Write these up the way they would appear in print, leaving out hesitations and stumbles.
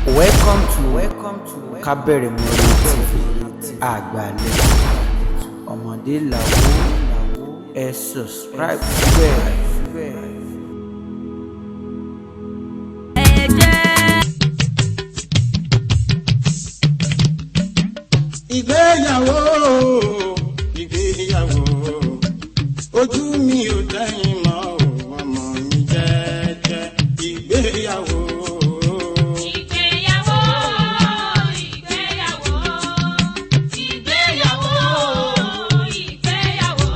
Welcome to Kábẹ̀rẹ̀mọ̀rẹ́ TV àgbàlẹ̀ ọmọdé làwọ̀, ẹ subscribe síbẹ̀. Ìgbéyàwó, ìgbéyàwó, ojú mi ò tẹ́yìn mọ́ o, ọmọ mi jẹ́jẹ́, ìgbéyàwó. Ìgbéyàwó, ìgbéyàwó, ìgbéyàwó, ìgbéyàwó,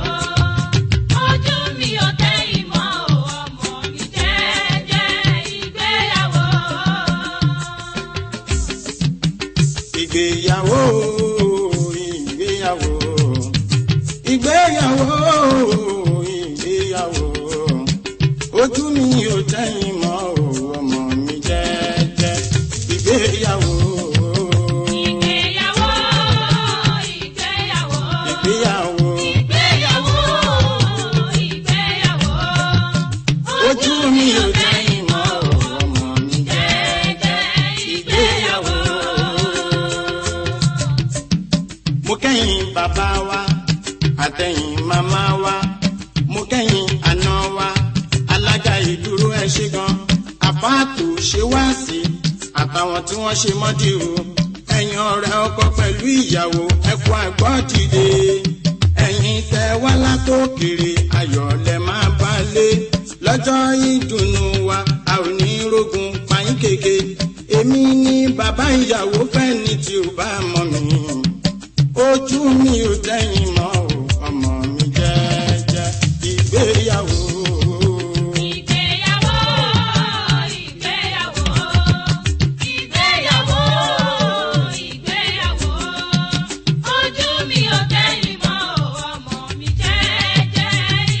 ojú mi ò tẹ́yìn mọ́ o, ọmọ mi jẹ́jẹ́, ìgbéyàwó. Ìgbéyàwó, ìgbéyàwó, ìgbéyàwó, ìgbéyàwó, ojú mi ò tẹ́yìn mọ́ o, ọmọ mi jẹ́jẹ́, ìgbéyàwó. Ìgbéyàwó, ìgbéyàwó, ìgbéyàwó, ìgbéyàwó, ìgbéyàwó, ojú mi ò tẹ́yìn mọ́ o, ọmọ mi jẹ́jẹ́, ìgbéyàwó. Mo kẹ́yìn bàbá wa àtẹ̀yìn màmá wa, mo kẹ́yìn àná wa, alága ìdúró, ẹ ṣé gan, àfáàtò ṣe wá sí àtàwọn tí wọ́n ṣe mọ́dí o, ẹ̀yin ọ̀rẹ́ ọkọ pẹ̀lú ìyàwó, ẹ kú àgbọ́ dìde, ẹ̀yin tẹ wá látòkèrè, ayọ̀ lẹ máa bá lé lọ́jọ́ ìdùnnú wa, a ò ní rógun pààyàn kéke. Èmi ni bàbá ìyàwó, fẹ́ ni tí ò bá mọ̀ mí, ojú mi ò tẹ́yìn mọ́ o, ọmọ mi jẹ́jẹ́, ìgbéyàwó. Ìgbéyàwó, ìgbéyàwó, ìgbéyàwó, ìgbéyàwó, ojú mi ò tẹ́yìn mọ́ o, ọmọ mi jẹ́jẹ́,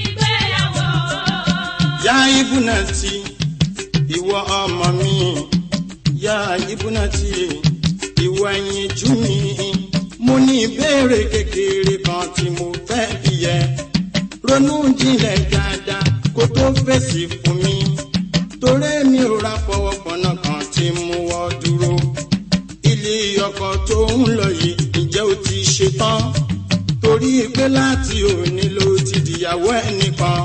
ìgbéyàwó. Yá ibùnà tí ìwọ ọmọ mi, yá ibùnà tí ìwọ ẹyin jú mi, mo ní ìbéèrè kékeré kan tí mo fẹ́ bi ẹ́, ronú jinlẹ̀ dáadáa kó tó fèsì fún mi, torí mi ò ra fọwọ́pọ̀nà kan tí mo wọ́ dúró. Ilé ọkọ tó ń lọ yìí, ǹjẹ́ o ti ṣe tán? Torí pé láti òní ló ti dìyàwó ẹnìkan,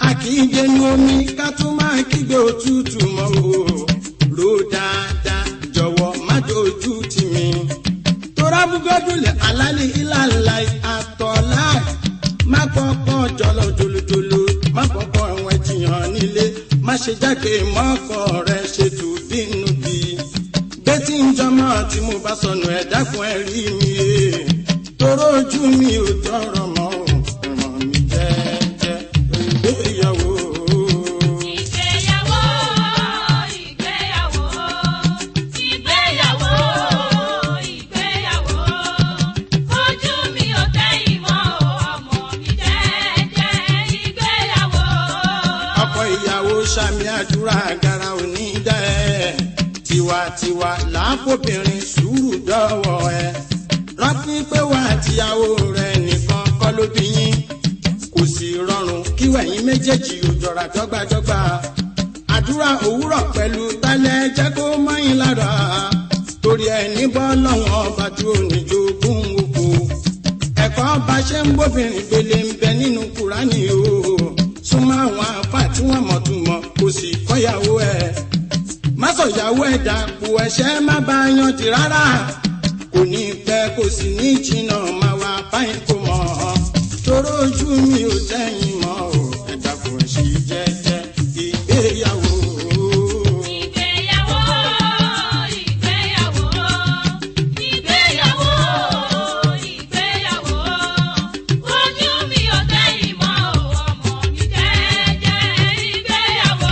a kì í dénú omi ká tún máa kígbe òtútù mọ́ o. Rò dáadáa, jọ̀wọ́ má dojú tì mí, tora bugọdúnlẹ̀ alálẹ̀ ìlàlá àtọ̀lá, má kọ́kọ́ jọlọ jolojolo, má kọ́kọ́ ẹ̀wọ̀n jiyàn nílé, má ṣe jáde mọ́kọ rẹ ṣètò bínú bí bẹ́tí ń jọmọ́ tí mo bá sọnù, ẹ̀ dákun, ẹ̀ rí mi yé, toró ojú mi ò tọrọ mọ́ ò, ràn mí jẹ́jẹ́, ìgbéyàwó. Ìgbéyàwó, ìgbéyàwó, ìgbéyàwó, ìgbéyàwó, ojú mi ò tẹ́yìn mọ́ o, ọmọ mi jẹ́jẹ́, ìgbéyàwó. Ọkọ ìyàwó, sàmì àdúrà, agara òní dá ẹ, tiwantiwa làákòbìnrin, sùúrù dọ́wọ́ ẹ. Rántí pé wà tìyàwó rẹ nìkan kọ́ ló bí yín, kò sì rọrùn kí wẹ̀yìn méjèèjì ò jọra dọ́gbadọ́gba. Àdúrà òwúrọ̀ pẹ̀lú tálẹ̀, jẹ́ kó mọ́yìn lára, torí ẹni bọ́ lọ́wọ́n ọba tí ò ní jogún oko. Ẹ̀kọ́ bá ṣe ń bóbìnrin gbélé ń bẹ nínú Kúránì o. Súnmọ́ àwọn afá tí wọ́n mọ̀ tún mọ̀, kò sì kọ́yàwó ẹ̀. Má sọ̀yàwó ẹ̀ dàpọ̀ ẹ̀ṣẹ̀, má bá a yan ti rárá. Kò ní pẹ́, kò sì ní jìnnà, máa wá báyìí kò mọ̀ ọ́, toró ojú mi ò tẹ́yìn mọ́ o, ẹ̀dá kò ṣe jẹ́jẹ́, ìgbéyàwó. Ìgbéyàwó, ìgbéyàwó, ìgbéyàwó, ìgbéyàwó, ojú mi ò tẹ́yìn mọ́ o, ọmọ mi jẹ́jẹ́, ìgbéyàwó.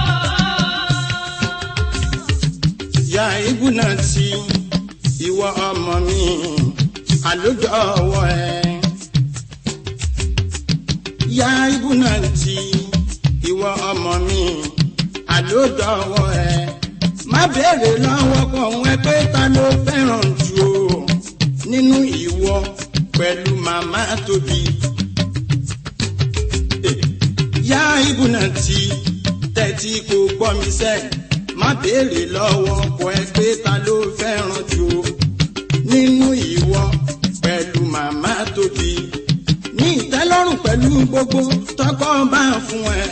Ya ibùnà tí ìwọ ọmọ mi, àlójọ ọwọ́ ẹ. Ya ibùnà tí ìwọ ọmọ mi, àlójọ ọwọ́ ẹ. Má béèrè lọ́wọ́ kan ẹ pé ta ló fẹ́ràn jù o nínú ìwọ pẹ̀lú màmá tóbi. Yá ibùnà tí tẹ́tí kò gbọ́ mi sẹ́, má béèrè lọ́wọ́ ọkọ ẹ pé ta ló fún ẹ.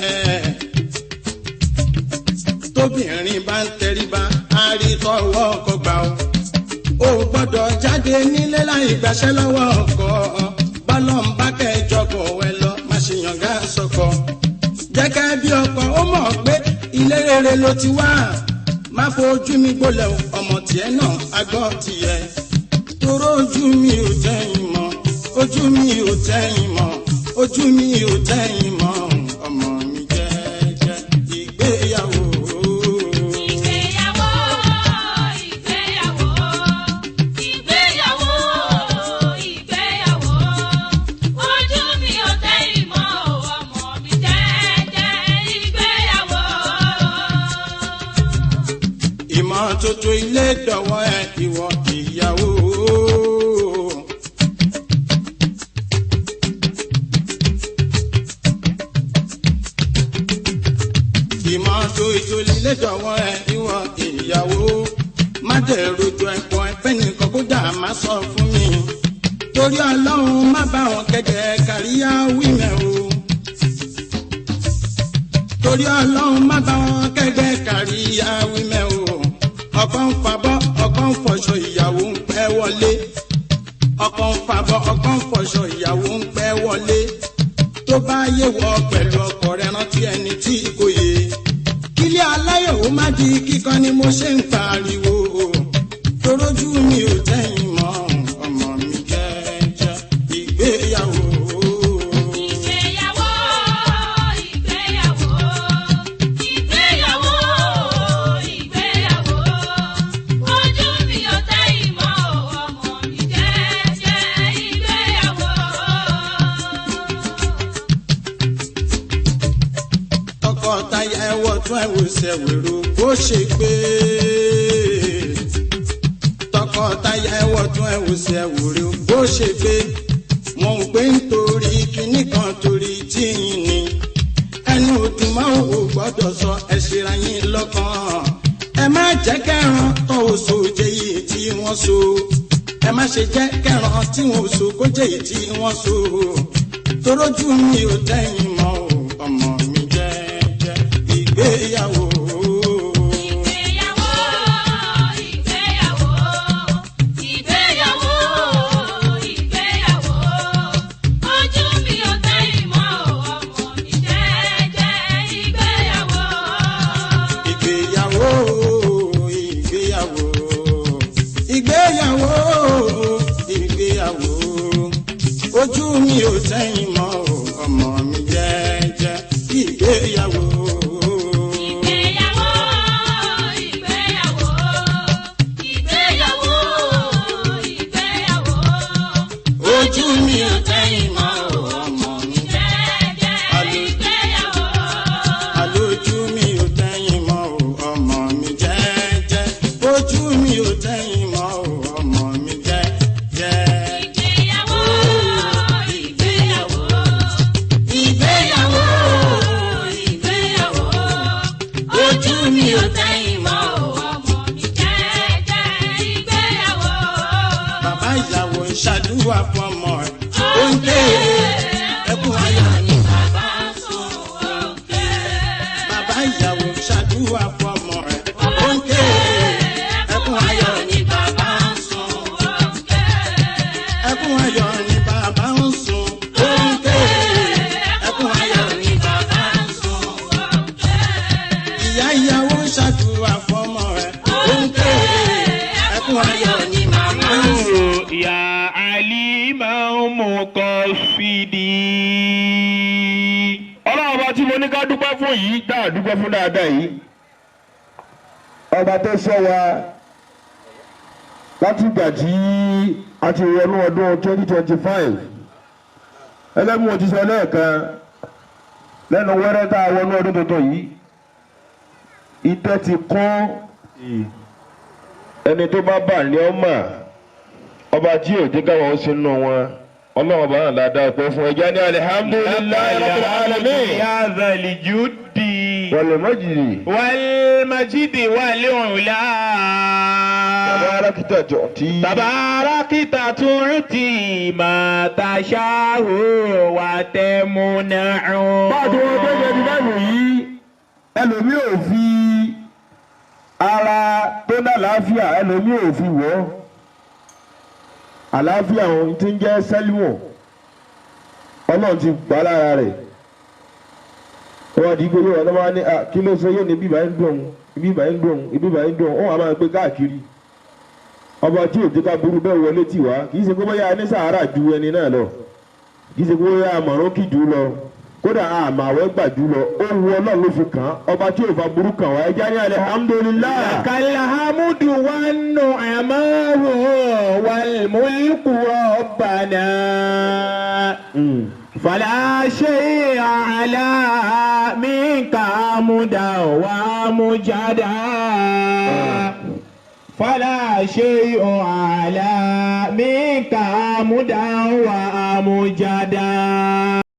Tóbìnrin bá ń tẹríba, á rí tọwọ́ ọkọ gbà ó. Ó gbọ́dọ̀ jáde nílé láì gbàṣẹ́ lọ́wọ́ ọkọ. Bọ́lọ́n bá kẹjọ kò ẹ lọ, má ṣe yànga sọkọ. Jẹ́ kẹ́ bí ọkọ ó mọ̀ pé ilé rere ló ti wá. Má fojú mi gbolẹ̀ o, ọmọ tiẹ̀ náà á gbọ́ tiẹ̀. Toró ojú mi ò tẹ́yìn mọ́, ojú mi ò tẹ́yìn mọ́, ojú mi ò tẹ́yìn mọ́, ọmọ mi jẹ́jẹ́ ìgbéyàwó. Ìgbéyàwó, ìgbéyàwó, ìgbéyàwó, ìgbéyàwó. Ojú mi ò tẹ́ ìmọ̀ ọmọ mi jẹ́jẹ́ ìgbéyàwó. Ìmọ́tótó ilé dọ̀wọ́ ẹ ìwọ ìyàwó. Ìmọ́tótó ilé dọ̀wọ́ ẹ ìwọ ìyàwó. Má dẹ̀rù jọ ẹ̀pọ̀ ẹ̀pẹ́ nìkan kó dà má sọ fún mi. Torí Ọlọ́run má bá wọn kẹ̀kẹ́ kàríyá wímẹ̀ o. Torí Ọlọ́run má bá wọn kẹ́gbẹ́ kàríyá wímẹ́ o. Ọkọ ń fabọ́, ọkọ ń fọṣọ, ìyàwó ń pẹ́ wọlé. Ọkọ ń fabọ́, ọkọ ń fọṣọ, ìyàwó ń pẹ́ wọlé. Tó bá yé wọ pẹ̀lú ọkọ rẹ rántí ẹni tí kò yé. Kílé aláyọ̀ ó má di kíkan ni mo ṣe ń pariwo. Torójú mi ò tẹ́yìn mọ́, ọmọ mi jẹ́jẹ́ ìgbéyàwó. Ìgbéyàwó, ìgbéyàwó, ìgbéyàwó, ìgbéyàwó. Ojú mi ò tẹ́ ìmọ̀ ọmọ mi jẹ́jẹ́ ìgbéyàwó. Tọkọtaya ẹwọ tún ẹwò ṣẹwèrò bó ṣe pé. Tọkọtaya ẹwọ tún ẹwò ṣẹwèrò bó ṣe pé. Mo ń pè nítorí kinní kan torí tíyìn ni. Ẹnu òdùn máa ń wò gbọ́dọ̀ sọ ẹ ṣera yín lọ́kàn. Ẹ má jẹ́ kẹ́ran tọ́ oṣù jẹ́ yìí tí wọ́n so. Ẹ má ṣe jẹ́ kẹ́ran tí wọ́n so kó jẹ́ yìí tí wọ́n so. Torójú mi ò tẹ́yìn mọ́ o, ọmọ mi jẹ́jẹ́ ìgbéyàwó. Ìgbéyàwó, ìgbéyàwó, ìgbéyàwó, ìgbéyàwó. Ojú mi ò tẹ́ ìmọ̀ ọmọ mi jẹ́jẹ́ ìgbéyàwó. Ìgbéyàwó, ìgbéyàwó, ìgbéyàwó, ìgbéyàwó. Ojú mi ò tẹ́yìn mọ́ o, ọmọ mi jẹ́jẹ́ ìgbéyàwó. Ìgbéyàwó, ìgbéyàwó, ìgbéyàwó, ìgbéyàwó. Ojú mi ò tẹ́yìn mọ́ o, ọmọ mi Jẹ́jẹ́ ìgbéyàwó. Àlójú mi ò tẹ́yìn mọ́ o, ọmọ mi jẹ́jẹ́. Ojú mi ò tẹ́yìn mọ́ o, ọmọ mi jẹ́jẹ́. Ìgbéyàwó, ìgbéyàwó, Ìgbéyàwó, ìgbéyàwó. Ojú mi ò tẹ́yìn mọ́ o, ọmọ mi jẹ́jẹ́ ìgbéyàwó. Bàbá ìyàwó ń ṣàdúrà fọmọ ẹ̀. Ó ń ké ẹkún ayọ̀ ni. Bàbá sùn òkè. Bàbá ìyàwó ń ṣàdúrà fọmọ ẹ̀. Ó ń ké ẹkún ayọ̀ ni bàbá ń sùn. Òkè. Ẹkún ayọ̀ ni bàbá ń sùn. Ó ń ké ẹkún ayọ̀ ni bàbá ń sùn. Ìyá ìyàwó ń ṣàdúrà fọmọ ẹ̀. Ó ń ké ẹkún ayọ̀ ni màmá ń sùn. يا عليم مقصدي Ọlọ́run ọba tí mo ní ká dúpẹ́ fún yìí, tá a dúpẹ́ fún dáadáa yìí, ọba tó sọ wa láti ìgbà tí a ti wọnú ọdún 2025, ẹlẹ́mú mo ti sọ lẹ́ẹ̀kan lẹ́nu wẹ́rẹ́ tá a wọnú ọdún tuntun yìí, ìtẹ́ ti kún. Ẹni tó bá bà ní ọmọ ọba tí ò jẹ́ káwọn ó sínú wọn, Ọlọ́run ọba náà dáadáa pẹ́ fún ẹja ní alihamdulilayi rabbil alamin. يا ذا الجود Wal majdi. والمجد والعلا. Tabarakta tu'ti. تبارك. ملكت تعطي ما تشاء وتمنع. Bá a ti wọ́n 2025 yìí, ẹlòmíì ò fi ara tó ní àlàáfíà, ẹlòmíì ò fi wọ̀ ọ́. Àlàáfíà òun ti ń jẹ́ sẹ́líwọ̀n, Ọlọ́run ti gbà lára rẹ̀. Wọ́n di gbogbo ọ̀nà wa ní à, kí ló ṣe? Yóò ní bíbá ń dùn òun, bíbá ń dùn òun, bíbá ń dùn òun. Ó wà máa gbé káàkiri. Ọba tí òjò ká burú bẹ́ẹ̀ wọlé tì wá, kì í ṣe kó bóyá ní sàárà ju ẹni náà lọ, kì í ṣe kó bóyá àmọ̀ràn kì jù lọ, kódà àmọ́ àwẹ̀ gbà jù lọ. Ó wu Ọlọ́run ló fi kàn án. Ọba tí ò fa burú kàn wá, ẹja ní alihamudulilayi. لك الحمد والنعماء والملك ربنا، فلا شيء أعلى منك حمدا ومجدا، فلا شيء أعلى منك حمدا ومجدا.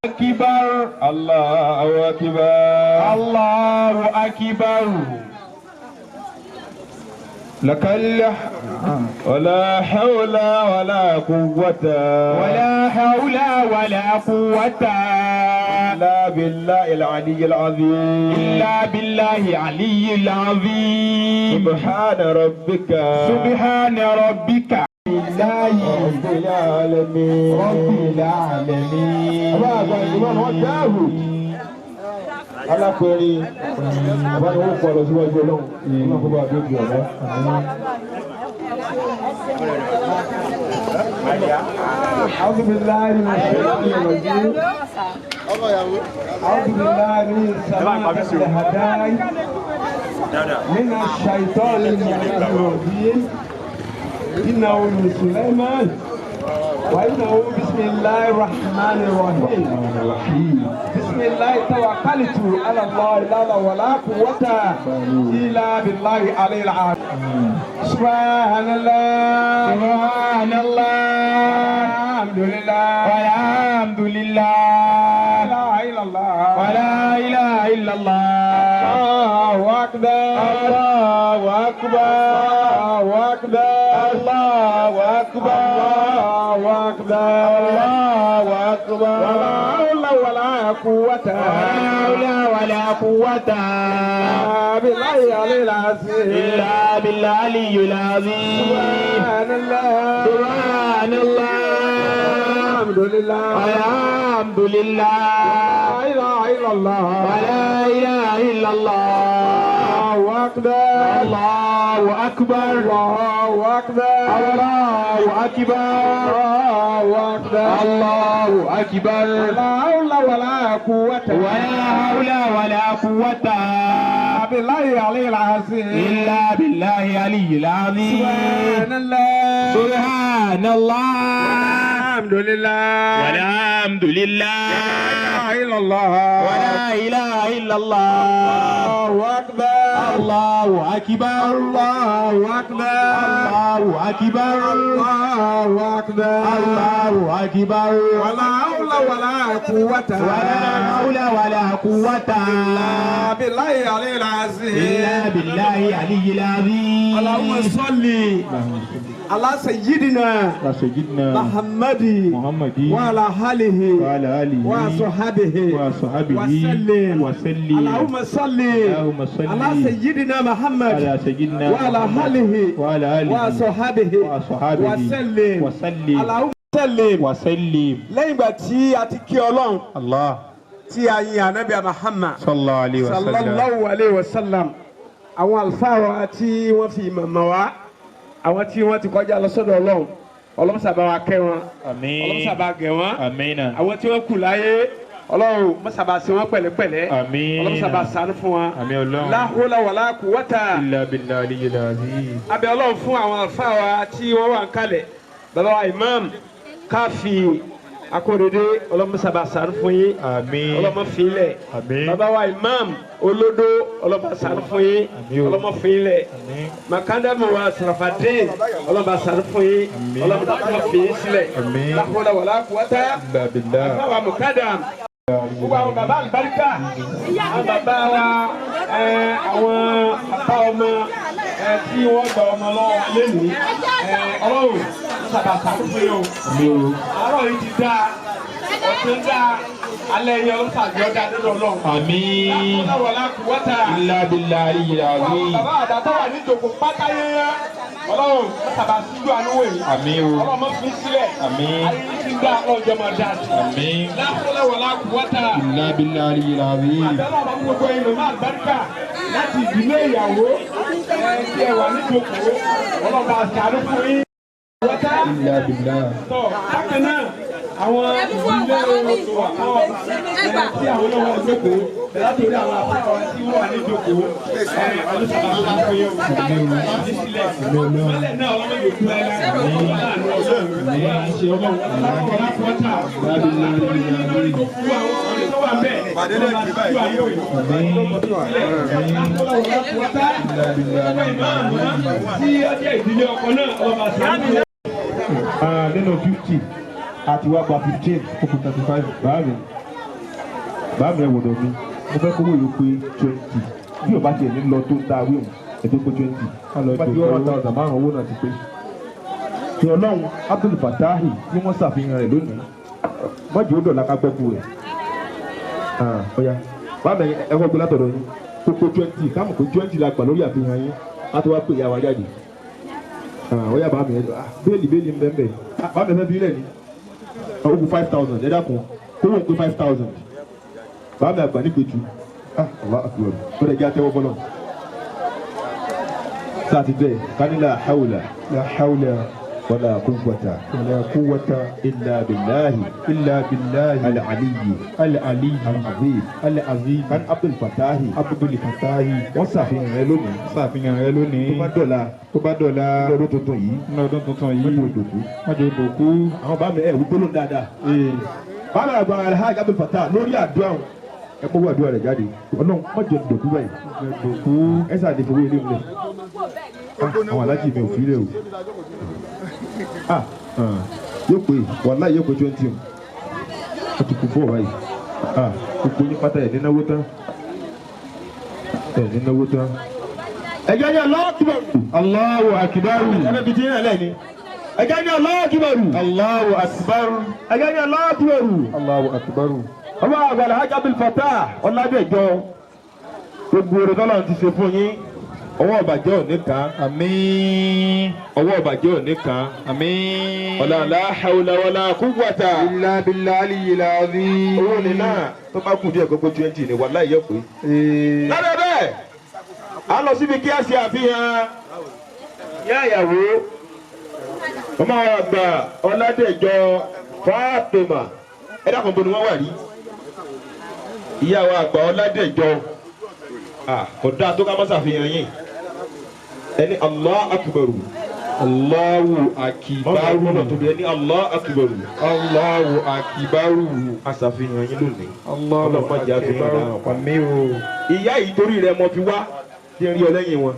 أكبر. Allahu akbar. الله أكبر. لك ولا حول ولا قوة ولا حول ولا قوة إلا بالله العلي العظيم. إلا بالله العلي العظيم. سبحان ربك سبحان ربك الله رب العالمين. رب العالمين. Bàbá àgbà ìgbìmọ̀ wọn dáhù. Alákùnrin bàbá ni wọ́n kọ́ lọ síwájú Ọlọ́run. Ọlọ́run kó bá a dójú ọ̀rẹ́. أعوذ بالله من الشيطان الرجيم. أعوذ بالله من سماعة الهداي من الشيطان الرجيم. إنه من سليمان وإنه بسم الله الرحمن الرحيم. بسم الله توكلت على الله، لا حول ولا قوة إلا بالله العلي العظيم. سبحان الله. سبحان الله. الحمد لله. والحمد لله. لا إله إلا الله. ولا إله إلا الله. الله أكبر. الله أكبر. الله أكبر. الله أكبر. الله أكبر. الله أكبر. ولا حول ولا قوة ولا حول ولا قوة إلا بالله العلي العظيم. إلا بالله العلي العظيم. سبحان الله. سبحان الله. الحمد لله. والحمد لله. لا إله إلا الله. ولا إله إلا الله. الله أكبر. الله أكبر. الله أكبر. الله أكبر. الله أكبر. الله أكبر. ولا حول ولا قوة ولا حول ولا قوة إلا بالله العلي العظيم. إلا بالله العلي العظيم. سبحان الله. سبحان الله. الحمد لله. والحمد لله. لا إله إلا الله. ولا إله إلا الله. الله أكبر. الله أكبر. الله أكبر. الله أكبر. الله أكبر. الله أكبر. ولا حول ولا قوة ولا حول ولا قوة إلا بالله العلي العظيم. إلا بالله العلي العظيم. اللهم صل على سيدنا سيدنا محمد محمد وعلى آله وعلى آله وصحبه وصحبه وسلم. وسلم. اللهم صل اللهم صل على سيدنا محمد على سيدنا وعلى محمد آله وعلى آله وصحبه وصحبه وسلم. وسلم. اللهم سلم. وسلم. Lẹ́yìn ìgbà tí a ti kí Ọlọ́run, الله tí a yin Ànábì Muhammad صلى الله عليه وسلم. sallallahu alayhi wa sallam, àwọn àlùfáà wa tí wọ́n fi ìmọ̀ mọ̀ wá, àwọn tí wọ́n ti kọjá lọ sọ́dọ̀ Ọlọ́run, Ọlọ́run sábà wa kẹ́ wọn. Àmín. Ọlọ́run sábà gẹ̀ wọ́n. Àmín. Àwọn tí wọ́n kù láyé, Ọlọ́run mọ́sàbà sí wọn pẹ̀lẹ́pẹ̀lẹ́. Àmín. Ọlọ́run sábà ṣàánú fún wọn. Àmín Ọlọ́run. La hawla wala quwwata. إلا بالله العلي العظيم. Abẹ́ Ọlọ́run fún àwọn àlùfáà wa tí wọ́n wà ń kalẹ̀, bàbá wa Imam Káfí Akóredé, Ọlọ́run sábà ṣàánú fún yín. Àmín. Ọlọ́mọ fìlẹ̀. Àmín. Bàbá wa Imam Olódó, Ọlọ́mọ ṣàánú fún yín. Àmín o. Ọlọ́mọ fìlẹ̀. Àmín. Makadamu wa Sàràfàdé, Ọlọ́mọ ṣàánú fún yín. Àmín. Ọlọ́mọ fi yín sílẹ̀. Àmín. La hawla wala quwwata. إلا بالله. Bàbá wa Mukadam, gbogbo àwọn bàbá àlùbáríkà, àwọn bàbá wa, àwọn bàbá ọmọ. Tí wọ́n gba ọmọ lọ́wọ́ lẹ́nìí, Ọlọ́run sábà sàkóso yìí o. Àárọ̀ yìí ti dáa, ọ̀sán dáa, alẹ́ yẹn ọlọ́sàgbé ọ̀dà dọ́dọ̀ Ọlọ́run. Àmín. Ọlọ́wọ́lá kú wọ́tà. Illa billahi al-azim. Bàbá àdá tó wà ní ìjòkó pátá yẹn, Ọlọ́run sábà síjú àánú wò yìí. Àmín o. Ọlọ́run má fi sílẹ̀. Àmín. Ayé ti ń dá ọlọ́jọ́ máa dá sí. Àmín. Láfọlẹ́wọ̀lá kú wọ́tà. Illa billahi al-azim. Àbẹ̀lẹ̀ ọba gbogbo ẹ̀yin màmá àlùbáríkà láti ìdílé ìyàwó tí ẹ wà níjókòó, ọlọ́ba àṣàánú fún yín. Wọ́tá. Illa billah. Tọ́ bákan náà, àwọn ìdílé ọkọ tí àwọn náà wà níjókòó, láti orí àwọn àpá tí wọ́n wà níjókòó, ọlọ́sàbà àṣàánú fún yín o. Sílẹ̀ mọ́lẹ̀ náà, ọlọ́mọ yòókù ẹ̀ láàánú ọlọ́run ṣe ọlọ́run ọlọ́run látòrí lórí gbogbo àwọn ọ̀rẹ́ tó wà bẹ́ẹ̀ tí ó jẹ́ ìdílé ọkọ náà, ọba sàánú. Nínú 50 àti wá gba 15, ó kù 35. Báàmì, báàmì, ẹ wọ̀dọ̀ mi, mo fẹ́ kówó yìí pé 20. Bí o bá tiẹ̀ ní lọ tó ń ta wíwọ̀n ẹ̀ tó pé 20, bá ti 1,000 márùn owó náà ti pé. Ní Ọlọ́run Abdul Fatahi tí wọ́n ṣàfihàn rẹ̀ lónìí, mọ́jì ó dọ̀la ká gbọ́kú rẹ̀. Ọ̀ya báàmì, ẹ kọ́ gbé látọ̀dọ̀ yín kó pé 20, káàmù pé 20 la gbà lórí àfihàn yín, á tó wá pè ìyá wa jáde. Ọ̀ya báàmì, ẹ bẹ́ẹ̀lì bẹ́ẹ̀lì ń bẹ́ẹ̀ bẹ́ẹ̀. Báàmì, ẹ fẹ́ bí lẹ̀ ní ó kù 5,000. Ẹ dákun, kó wọ́n pé 5,000. Báàmì àgbà ní pẹ̀tù. Allah akbar! Ó lè jẹ́ àtẹ́wọ́ fọlọ́ sáà ti bẹ́ẹ̀ kání la hawla La hawla wala quwwata wala quwwata illa billahi illa billahi al-aliyyi al-aliyyi al-azim al-azim. Kan Abdul Fatahi Abdul Fatahi wọ́n ṣàfihàn rẹ lónìí. Ṣàfihàn rẹ lónìí. Tó bá dọ̀la, Tó bá dọ̀la, ní ọdún tuntun yìí, ní ọdún tuntun wọ́n yìí, ti òdòkú. Wọ́n jẹ́ òdòkú. Àwọn bá mi ẹ̀ wí gbólóhùn dáadáa. Báwo àgbà Alhaji Abdul Fatah lórí àdúrà wọn, ẹ kó wọ àdúrà rẹ jáde. Ọlọ́run má jẹ́ òdòkú báyìí. Òdòkú. Ẹ sáà lè fowó ilé mi lẹ. Àwọn alájì mi ò fi lẹ o. Yóò pé, wàláhì yóò pé 20 o. Ó ti kú fún ọ báyìí. Gbogbo yín pátá, ẹ̀ nínáwó tán, ẹ̀ nínáwó tán. Ẹ̀jẹ̀ ní Allahu Akbar. Allahu akbar. Ẹ̀fẹ̀ fi ti yín lẹ̀ ni. Ẹ̀jẹ̀ ní Allahu Akbar. Allahu akbar. Ẹ̀jẹ̀ ní Allahu Akbar. Allahu akbar. Ọba àgbà Alhaji Abdul Fatah Ọ̀làdẹ̀jọ, gbogbo oore tọ́lọ́run ti ṣe fún yín, ọwọ́ ọ̀bàjẹ́ ò ní kàn. Àmín. Ọwọ́ ọ̀bàjẹ́ ò ní kàn. Àmín. Ọ̀là la hawla wala quwwata Illa billahi aliyyil azim. Owó ni náà tó bá kù díẹ̀ gbogbo 20 ni, wàláhì yẹ pé. Lábẹ́ bẹ́ẹ̀, a lọ síbi kí a ṣe àfihàn yá ìyàwó, ọmọ àgbà Ọ̀làdẹ̀jọ Fátímà. Ẹ dákun, bó ni wọ́n wà rí ìyá wa àgbà Ọ̀làdẹ̀jọ? Kò dáa tó ká má ṣàfihàn yín. Ẹni Allah akbar. Allahu akbar. Mọ́mọ́ tóbi, ẹni Allah akbar. Allahu akbar. A ṣàfihàn yín lónìí. Allahu Ọlọ́run má jẹ́ àfihàn akbar. dáhùn pa. Àmín o. Ìyá yìí, torí rẹ̀ mo fi wá kí n rí ọ lẹ́yìn wọn.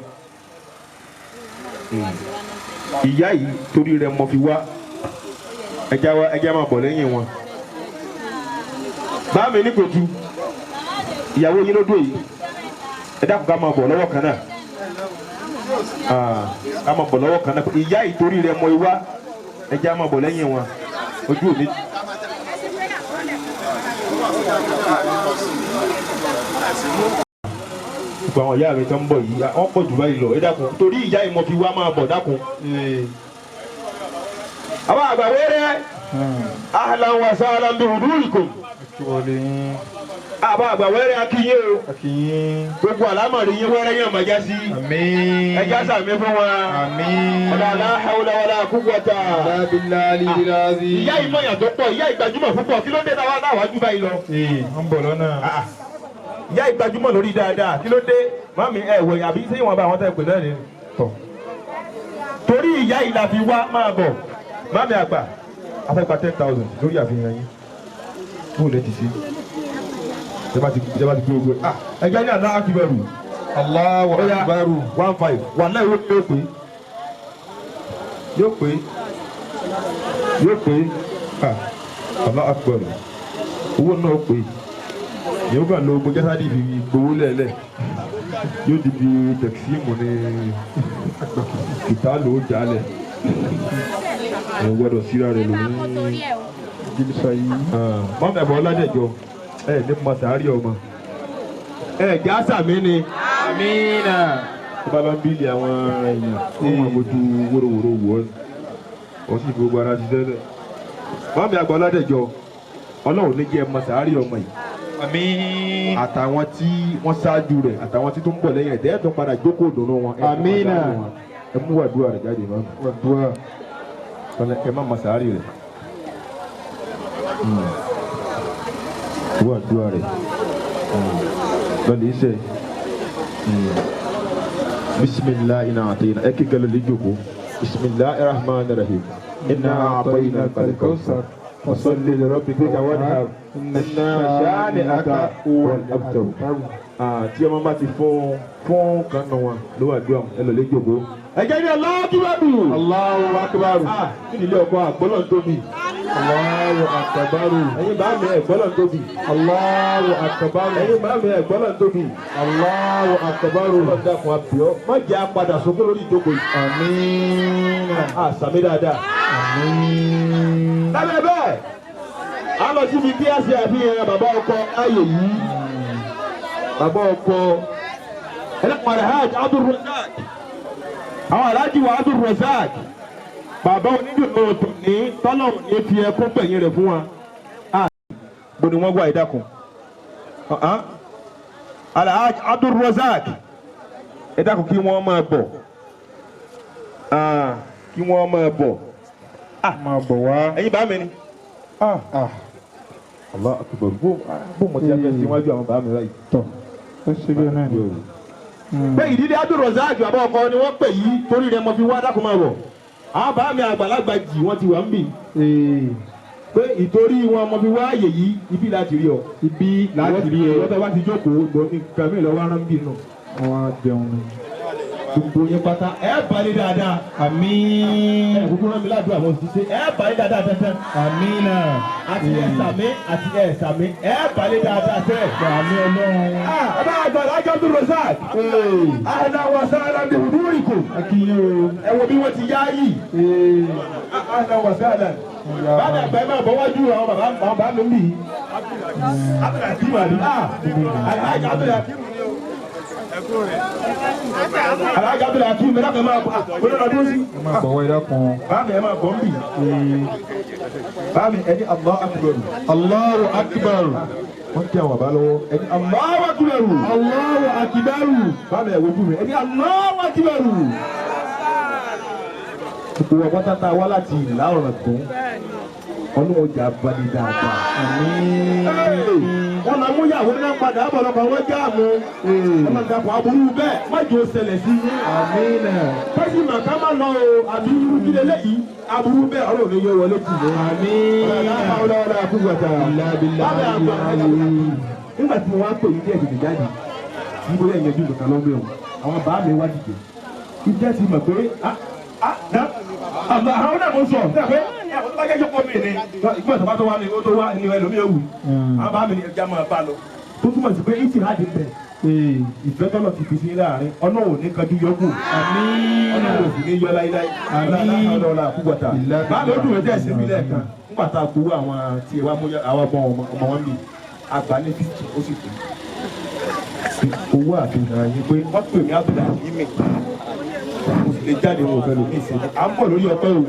Ìyá yìí, torí rẹ̀ mo fi wá. Ẹja wa, ẹja máa bọ̀ lẹ́yìn wọn. Bá mi ní kòtù ìyàwó yín ló dé yìí. Ẹ dákun, ká máa bọ̀ lọ́wọ́ kan náà. Ká máa bọ̀ lọ́wọ́ kan náà. Ìyá yìí, torí rẹ̀ mo wá. Ẹja máa bọ̀ lẹ́yìn wọn. Ojú òní. Gbogbo àwọn ìyá mi tó ń bọ̀ yìí, wọ́n pọ̀ jù báyìí lọ. Ẹ dákun, torí ìyá yìí mo fi wá, máa bọ̀, dákun. Àwọn àgbà wẹ́rẹ́, ahlan wa sahlan bi hudurikum. Wọlé yín. Àbá àgbà wẹ́rẹ́, akínyé o. Akínyín. Gbogbo àlámọ̀rí yín, wẹ́rẹ́ yẹn máa já sí. Àmín. Ẹ já sàmì fún wa. Àmín. Ọ̀là la hawla wala quwwata. Illa billahi aliyyil azim. Ìyá yìí mọ̀yàn tó pọ̀, ìyá yìí gbajúmọ̀ púpọ̀. Kí ló dé táwa náà wájú báyìí lọ? Ń bọ̀ lọ́nà. Ìyá yìí gbajúmọ̀ lórí dáadáa. Kí ló dé? Mami ẹ wẹ̀ àbí sẹ́yìn wọn bá àwọn tẹ́ pè náà ni. Tọ̀. Torí ìyá yìí la fi wá, máa bọ̀. Mami àgbà, a fẹ́ gba 10,000 lórí àfihàn yín. Bó o lè ti ṣe? Ìjọba ti gbé ogun. Ẹgbẹ́ ní àná akíbẹ̀rù. Allahu Ó yá, akbar. 1,500. Wàláhì yóò pé, yóò pé, yóò pé. Allah akbar! Owó náà pé. Yóò kàn lo gbogbo jásádì fi gbowó lẹ́lẹ̀. Yóò di bí tẹkisíìmù ní kìtà ló jálẹ̀. Ẹ gbọ́dọ̀ síra rẹ̀ lòún. Jílísà yìí. Mọ́mí ẹ̀bọ̀ ọládẹ̀jọ ẹ ní mọ sàárì ọmọ. Ẹ gásà mi ni. Amina. Tó bá lọ ń bíìlì àwọn èèyàn, wọ́n máa bójú wóróworó wò ó. Ó sì fi gbogbo ara ṣiṣẹ́ lẹ̀. Mọ́mí àgbà ọládẹ̀jọ, Ọlọ́run ní jẹ́ mọ sàárì ọmọ yìí. Àmín. Àtàwọn tí wọ́n ṣáájú rẹ̀, àtàwọn tí tó ń bọ̀ lẹ́yìn ẹ̀ tẹ́ẹ̀ tó padà jókòó dùnú wọn. Ẹ mú Àmínà. sàárì wọn. Ẹ mú àdúrà rẹ̀ jáde mọ́mí. Wàdúrà. Ẹ má mọ sàárì rẹ̀. Wọ́n àdúrà rẹ̀. Lọ́lẹ̀ iṣẹ́. Bisimilahi iná àtẹ̀yìnà. Ẹ kíkẹ́ lọ́lẹ̀ jókòó. Bisimilahi rahman rahim. Iná àtẹ̀yìnà kàlẹ́kọ̀ọ́sà. Fasalli li rabbika wanhar. Inna shani'aka huwal abtar. Tí ọmọ bá ti fún kan nù wọn ló wà dúrà ẹ lọ́lẹ̀ jókòó. Ẹ jẹ́ ní Allahu Akbar. Allahu akbar. Kí ni ilé ọkọ àgbọ́lọ̀ tóbi? Allahu akbar. Ẹ̀yin bá mi ẹ̀gbọ́lọ̀ tóbi. Allahu akbar. Ẹ̀yin bá mi ẹ̀gbọ́lọ̀ tóbi. Allahu akbar. Ọlọ́run dákun àbíọ́. Má jẹ́ apadà sunkún lórí ìjókòó yìí. Amina. A sàmì dáadáa. Àmín. Lábẹ́ bẹ́ẹ̀, a lọ síbi kí a ṣe àfihàn bàbá ọkọ láàyè yìí. Bàbá ọkọ ẹlẹ́kùn Alhaji Abdul Razak. Àwọn Alhaji wa Abdul Razak. Bàbá onídùnnú tòní tọ́lọ̀ ní fi ẹkún pẹ̀yìn rẹ̀ fún wa. Bó ni wọ́n wá ìdákun. Alhaji Abdul Razak. Ẹ dákun kí wọ́n máa bọ̀. Kí wọ́n máa bọ̀. Máa bọ̀ wá. Ẹ̀yin bá mi ni. Ah. Allah akbar bó mo ti fẹ́ síwájú àwọn bàbá mi báyìí. Tọ̀. Ó ṣe bí náà ni. Pé ìdílé Abdulrasaq bàbá ọkọ ni wọ́n pè yí torí rẹ̀ mo fi wá dákun máa bọ̀. Àwọn bàbá mi àgbàlagbà jì wọ́n ti wà ń bì. Pé ìtorí wọn mo fi wá àyè yìí ibi láti rí ọ. Ibi láti rí ẹ. Ìwọ́n tó bá ti jókòó gbọ́ nǹkan mi lọ́wọ́ arán bì nù. Wọ́n á jẹun ni. Gbogbo yẹn pátá ẹ balẹ̀ dáadáa. Àmín. Ẹ kúkú rán mi ládùúgbò àwọn òṣìṣẹ́ ẹ balẹ̀ dáadáa tẹ́tẹ́. Àmínà. Àti ẹ sàmí àti ẹ sàmí ẹ balẹ̀ dáadáa tẹ́. Àmín Ọlọ́run. Bàbá àgbà Alhaji Abdulrasaq. Ahlan wa sahlan bi hudurikum. Akínyìn o. Ẹ wo bí wọ́n ti yá yìí. Ahlan wa sahlan. Bàbá àgbà ẹ máa bọ̀ wájú àwọn bàbá àwọn bàbá mi bì. Abdulhakeem àbí. Alhaji Abdulhakeem ni o. Alhaji Abdulhakeem mi lákàn máa bọ̀ olóòdó sí. Ẹ máa bọ̀ wá ẹ dákun. Bàbá mi ẹ máa bọ̀ ń bì. Bàbá mi ẹni Allahu Akbar. Allahu akbar. Wọ́n tẹ àwọn bàbá lọ́wọ́. Ẹni Allahu Akbar. Allahu akbar. Bàbá mi ẹ wojú mi. Ẹni Allahu Akbar. Gbogbo wa pátá tá a wá láti ìlà ọ̀ràn tó ọlọ́run ọjà balẹ̀ dáadáa. Wọ́n lọ mú ìyàwó náà padà bọ̀ lọ́kọ̀ wọ́n já mu. Ọlọ́run dàpọ̀ aburú bẹ́ẹ̀ má jò ṣẹlẹ̀ sí i. Àmínà. Pẹ́sì màkà má lọ o àbí irú kí leléyìí aburú bẹ́ẹ̀ ọlọ́run ní yọ wọlé tì í. Àmínà. Ọlọ́run àkúgbàtà. Ìlàbílà. Nígbà tí mo wá pè ní díẹ̀ tètè jáde, níbo lẹ́yìn ẹjú nìkan lọ́gbẹ̀ o, àwọn bàá mi wá dìde. Ìjẹ́ ti mọ̀ pé àwọn náà mo sọ pé àwọn tó bá jẹ́ jọ́kọ́ mi ni ìgbà tó bá tó wá ní ó tó wá ní ẹlòmíì ewu àwọn bàá mi ni ẹja máa bá lọ. Tó túmọ̀ sí pé ìtì láti bẹ̀ ìfẹ́ tọ́lọ̀ ti fi sí láàrin ọlọ́run ò ní kanjú yọkù ọlọ́run ò sì ní yọ láíláí ọlọ́run àkúgbọ̀tà báà ló dùn mí tẹ̀ sí mi lẹ́ẹ̀kan nígbà tá a gbowó àwọn tí ẹ wá mú àwọn ọmọ ọmọ wọn mi àgbà ní 50 ó sì kú owó àfihàn yín pé wọ́n pè mí àbúrò àkímì mo sì lè jáde wọn ò fẹ́ lómi ìsinmi à ń bọ̀ lórí ọpẹ́ o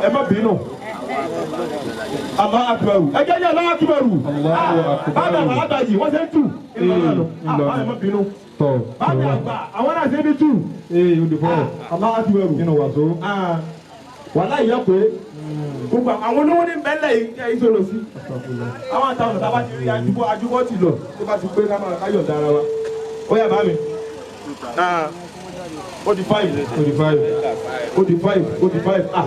ẹ má bínú Allahu Akbar ẹ jẹ́ ní Allahu Akbar bàbá àgbà yìí wọ́n ṣe ń tù ẹ má bínú bàbá àgbà àwọn náà ṣe ń bí tù Allahu Akbar Nínú wàsó. wàhálà yìí pé gbogbo àwọn olówó ní bẹ́lẹ̀ yìí ìṣòro sí àwọn àtàwọn ọ̀tá bá ti rí ajúbọ́ ajúbọ́ ti lọ tó bá ti pé ká máa káyọ̀ dára wa ó yá bá mi ó di 5 ó di 5 ó di 5 ah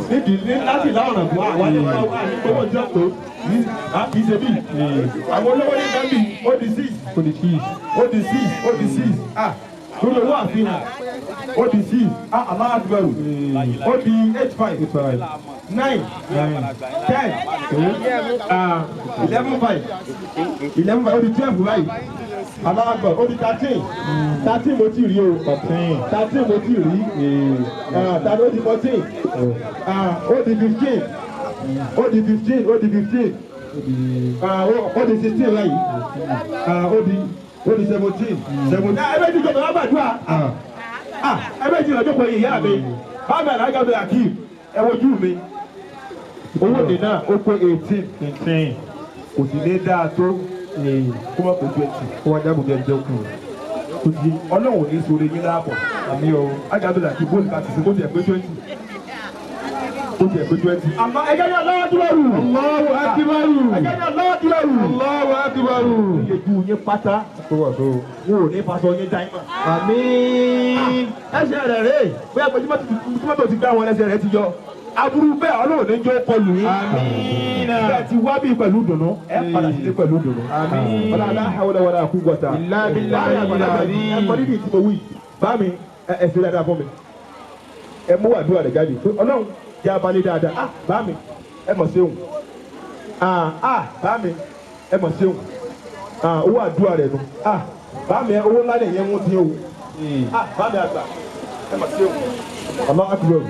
nídìí ní láti ìlà ọ̀nà fún àwọn àti gbogbo ọjọ́ pé kì í ṣe bí àwọn olówó ní bẹ́ẹ̀ bí ó di 6 Ó di 6. ó di 6 ó di 6 ah Lórí owó àfihàn ó di 6, Allahu Akbar, ó di 8 5, 9, 10, 11 5, 11 5, ó di 12 báyìí. Allahu Akbar, ó di 13, 13 mo ti rí o, 13 mo ti rí, ó di 14, ó di 15, ó di 15, ó di 15, ó di 16 báyìí, ó di 17, 17. Ẹ bẹ́ẹ̀ ti jọba lábàdúrà, ẹ bẹ́ẹ̀ ti lọ́jọ́ pé ìyá mi bábà alága Akeem, ẹ wojú mi, owó mi náà ó pé 18, kò sì ní dáa tó kó má pé 20, Kó wá jábọ̀ bí ẹjọ́ kù. kò sí ọlọ́run ní sóore yín láàbọ̀. Àmì o. Ajábìlà kí bóòlù ká ti sè kó tiẹ̀ pé 20, kó tiẹ̀ pé 20. Àmọ́ ẹgẹ́ ní Allahu Akbar. Allahu Akbar. Ẹgẹ́ ní Allahu Akbar. Allahu Akbar. Ìyẹ̀jú yín pátá. Tó wà tó. Wọn ò ní faṣọ yín dá yín mọ̀. Àmín. Ẹsẹ̀ rẹ̀ rèé bóyá pé tímọ́tò ti gbá wọn lẹ́sẹ̀ rẹ̀ ti yọ. Aburú bẹ́ẹ̀ ọlọ́run ní jó kọlù yín. Àmín. Bẹ́ẹ̀ ti wá bí pẹ̀lú dùnú, ẹ padà sílé pẹ̀lú dùnú. Àmín. Wala la hawla wala quwwata. Illa billahi al-azim. Ẹ kọ́ nídìí tí mo wí. Bá mi ẹ ṣe dáadáa fún mi. Ẹ mú àdúrà rẹ̀ jáde. Ọlọ́run jẹ́ abalẹ̀ dáadáa. Ah bá mi ẹ mọ̀ séun. Ah bá mi ẹ mọ̀ séun. Owó àdúrà rẹ̀ nu. Ah bá mi owó ńlá lè yẹn mú dín o. Ah bá mi àgbà ẹ mọ̀ séun. Allahu Akbar.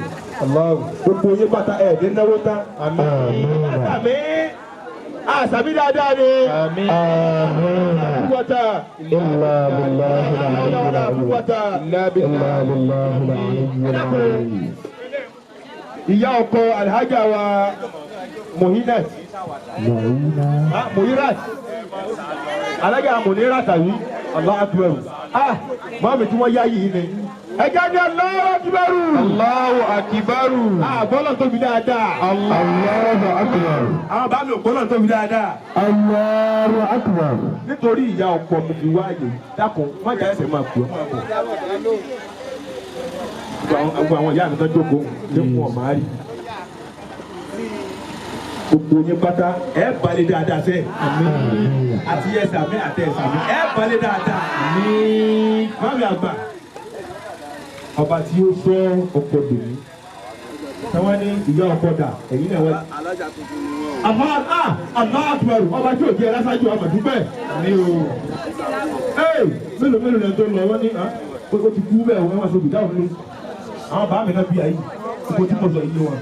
Allahu. Gbogbo yín pátá ẹ̀ ní náwó tán. Àmín. Àmín. Àṣàbí dáadáa ni. Àmín. Quwwata. إلا بالله العلي العظيم. Quwwata. Illa billahi. إلا بالله العلي العظيم. Ìyá ọkọ Alhaja wa Muhinat. Muhirat. Alhaja Munirat àbí? Allahu Akbar. Ah, mọ́mí tí wọ́n yá yìí ni. Ẹjẹ́ ní Allahu Akbar. Allahu Akbar. Ah, gbọ́dọ̀ tóbi dáadáa. Allahu Akbar. Àwọn bá mi ò gbọ́dọ̀ tóbi dáadáa. Allahu Akbar. Nítorí ìyá ọkọ mo fi wáyé, dákun, má jẹ́ ẹsẹ̀ máa pè ọ́ máa bọ̀. Gbogbo àwọn ìyá mi tó jókòó ní fún ọ̀mà rí. Gbogbo yín pátá ẹ balẹ̀ dáadáa sẹ́. Àti ẹsẹ̀ mi àti ẹsẹ̀ mi ẹ balẹ̀ dáadáa. Mami àgbà, ọba tí ó sọ ọkọ dòní. Táwọn ní ìyá ọkọ dà, ẹ̀yin náà wá. Allah Akbar, ọba tí ò jẹ́ ẹlásàájú ọmọ dúpẹ́. Ní o. Ee, mélòó mélòó lẹ́nu tó lọ wọ́n ní ó ti kú bẹ́ẹ̀ wọ́n wá sí ibùdó àwọn àwọn bàá mi náà bí ayé gbogbo tí mo sọ yìí wọn.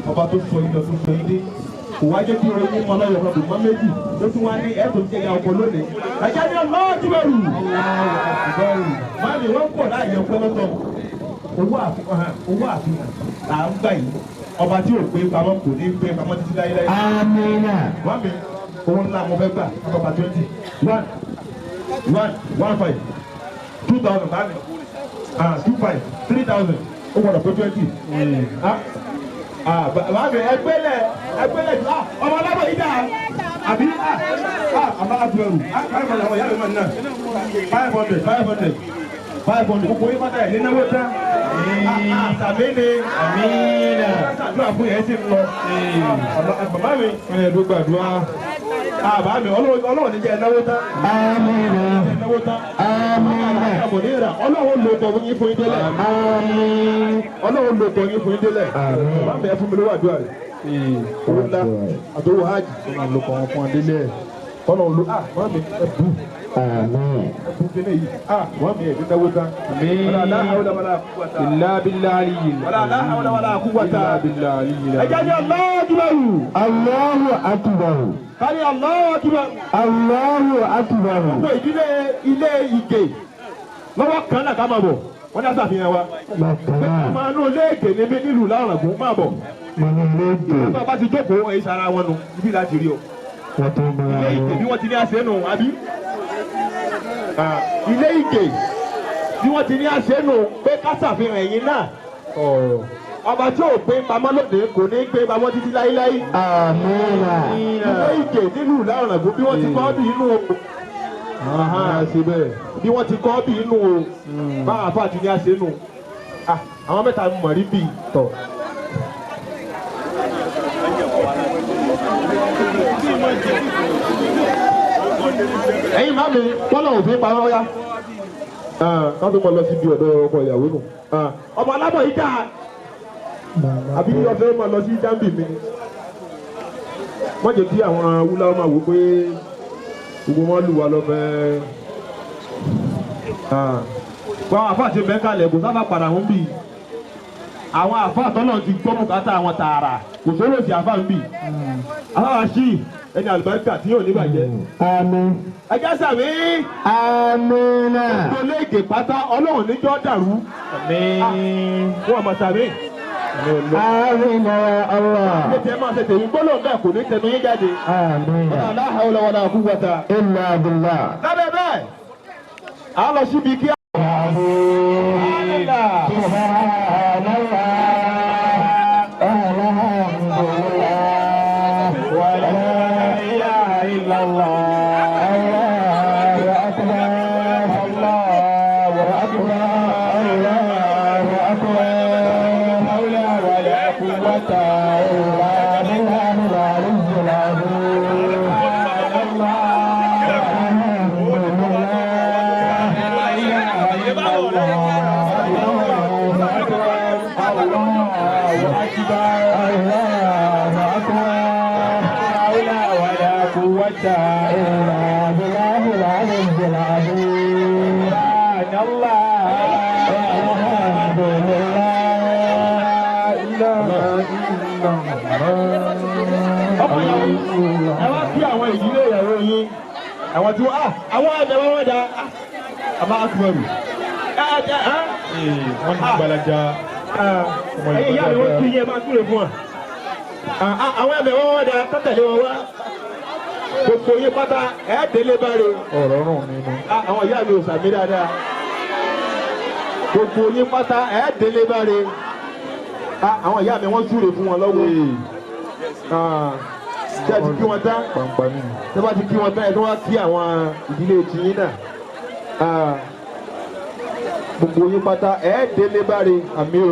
Ọba tó sọ yìí lọ tó sọ yìí dé. Kò wá jẹ́ kí orin yín mọ lọ́yọ̀ ọ̀rọ̀ mọ́ méjì ló tún wá ní ẹ̀tọ́ jẹ́ ìyá ọkọ lónìí. Ẹ̀jẹ̀ ní Allahu Akbar. Mami wọ́n pọ̀ láàyè ọpẹ́ lọ́tọ̀. Owó àfihàn owó àfihàn là ń gbà yìí. Ọba tí ò pé pamọ́ kò ní pé pamọ́ títí láéláé. Amina. Mami owó ńlá mo fẹ́ gbà ọba 20 1 1 1 5 2,000 bámi 2 5 3,000 ó gbọ́dọ̀ pé 20. Bámi ẹgbẹ́lẹ̀ ẹgbẹ́lẹ̀ ọmọ alábọ̀ yìí dáa àbí àmà àtúwẹ̀rù 500 àwọn ìyá mi máa ń ná 500 500 500 gbogbo yín pátá ẹ̀ ní náwó tán. Àtàmì ni àdúrà fún yẹn ti ń lọ. Bàbá mi Wọ́n yẹ dúgbà dúrà. Bàbá mi ọlọ́run ní jẹ́ náwó tán. Amina. Náwó tán. Amina. Ọlọ́run ló tọ̀ yín fún yín délẹ̀. Àmín. Ọlọ́run ló tọ̀ yín fún yín délẹ̀. Àmín. Bàbá mi ẹ fún mi lówó àdúrà rẹ̀. Owó ńlá àtòwò hajj. Ọlọ́run ló kọ́ wọn fún adélé ẹ̀. Ọlọ́run ló bàbá mi ẹ bù Àmín. ẹ bù kíní yìí. Bàbá mi ẹ ní náwó tán. Àmín. Wala la hawla wala quwwata. Illa billahi. Wala la hawla wala quwwata. Illa billahi. Ẹ jẹ́ ní Allahu Akbar. Allahu Akbar. Kárí Allahu Akbar. Allahu Akbar. Gbogbo ìdílé ilé Ìgè lọ́wọ́ kan náà ká máa bọ̀. Wọ́n ní àṣàfihàn wa. Bàtà. Máa nú ilé Ìgè níbí nílùú Láràngún máa bọ̀. Mọ̀nà lédè. Bá a bá ti jókòó ẹ̀yìn sara wọn nu ibi láti rí o. Wọ́n tó mọ̀ra Ilé Ìgè wọn. bí wọ́n ti ní àṣẹ nù àbí? Ilé Ìgè bí wọ́n ti ní àṣẹ nù pé ká ṣàfihàn ẹ̀yìn náà. Ọba tí ò gbé pamọ́ lónìí kò ní gbé pamọ́ títí láíláí. Amina. Ilé Ìgè nílùú Láràngún bí wọ́n ti kọ́ bí inú o. Bí wọ́n ti kọ́ bí inú o. Báwọn àfáà ti ní àṣẹ nù. Àwọn mẹ́ta mọ̀ rí bí tọ̀. Ẹ̀yin máa mi bọ́lá òfin pamọ́ ya. Ká tó mọ lọ síbi ọ̀dọ̀ ọkọ ìyàwó nù. Ọmọ alábọ̀ yìí dáa. Àbí ọ̀fẹ́ máa lọ sí Jambi mi ni. Má jẹ́ kí àwọn wúlá máa wò pé gbogbo wọn lù wá lọ́fẹ̀ẹ́. Àwọn àfáà ti mẹ́kàlẹ̀ kò sábà padà ń bì. Àwọn àfáà tọ́lọ̀ ti gbọ́ bùkátà àwọn tààrà kò sóró sí àfáà ń bì. Àfáà sí ẹni àlùbáríkà tí yóò ní bàjẹ́. Àmín. Ẹjẹ́ sàmí. Àmín. Gbogbo léègè pátá Ọlọ́run níjọ́ dàrú. Àmín. Wọ́n mọ̀ sàmí. Àmín ya Allah. Ṣé tiẹ̀ máa ṣe tèmi gbólóhùn bẹ́ẹ̀ kò ní tẹnu yín jáde. Àmín. La hawla wala quwwata. Illa billah. Lábẹ́ bẹ́ẹ̀, à ń lọ síbi kí. Ẹ wá kí àwọn ìdílé ìyàwó yín, àwọn tí wọ́n àwọn ẹ̀dẹ̀ wọn wọ́n da àmọ́ akúrẹ́rù. Wọ́n ní gbalaja. Ẹ̀yin ìyá mi wọ́n kí yín, ẹ máa kúrè fún wa. Àwọn ẹ̀dẹ̀ wọn wọ́n da tọ́tẹ̀lé wọn wá. Gbogbo yín pátá ẹ̀ délé báre. Ọ̀rọ̀ rùn nínú. Àwọn ìyá mi ò sàmì dáadáa. Gbogbo yín pátá ẹ̀ délé báre. Àwọn ìyá mi wọ́n súre fún wọn lọ́wọ́. Ṣé ẹ ti kí wọn tán? Pàǹpà ni. Ṣé bá ti kí wọn tán, ẹ tó wá kí àwọn ìdílé tiyín náà. Gbogbo yín pátá ẹ délé báre. Àmín o.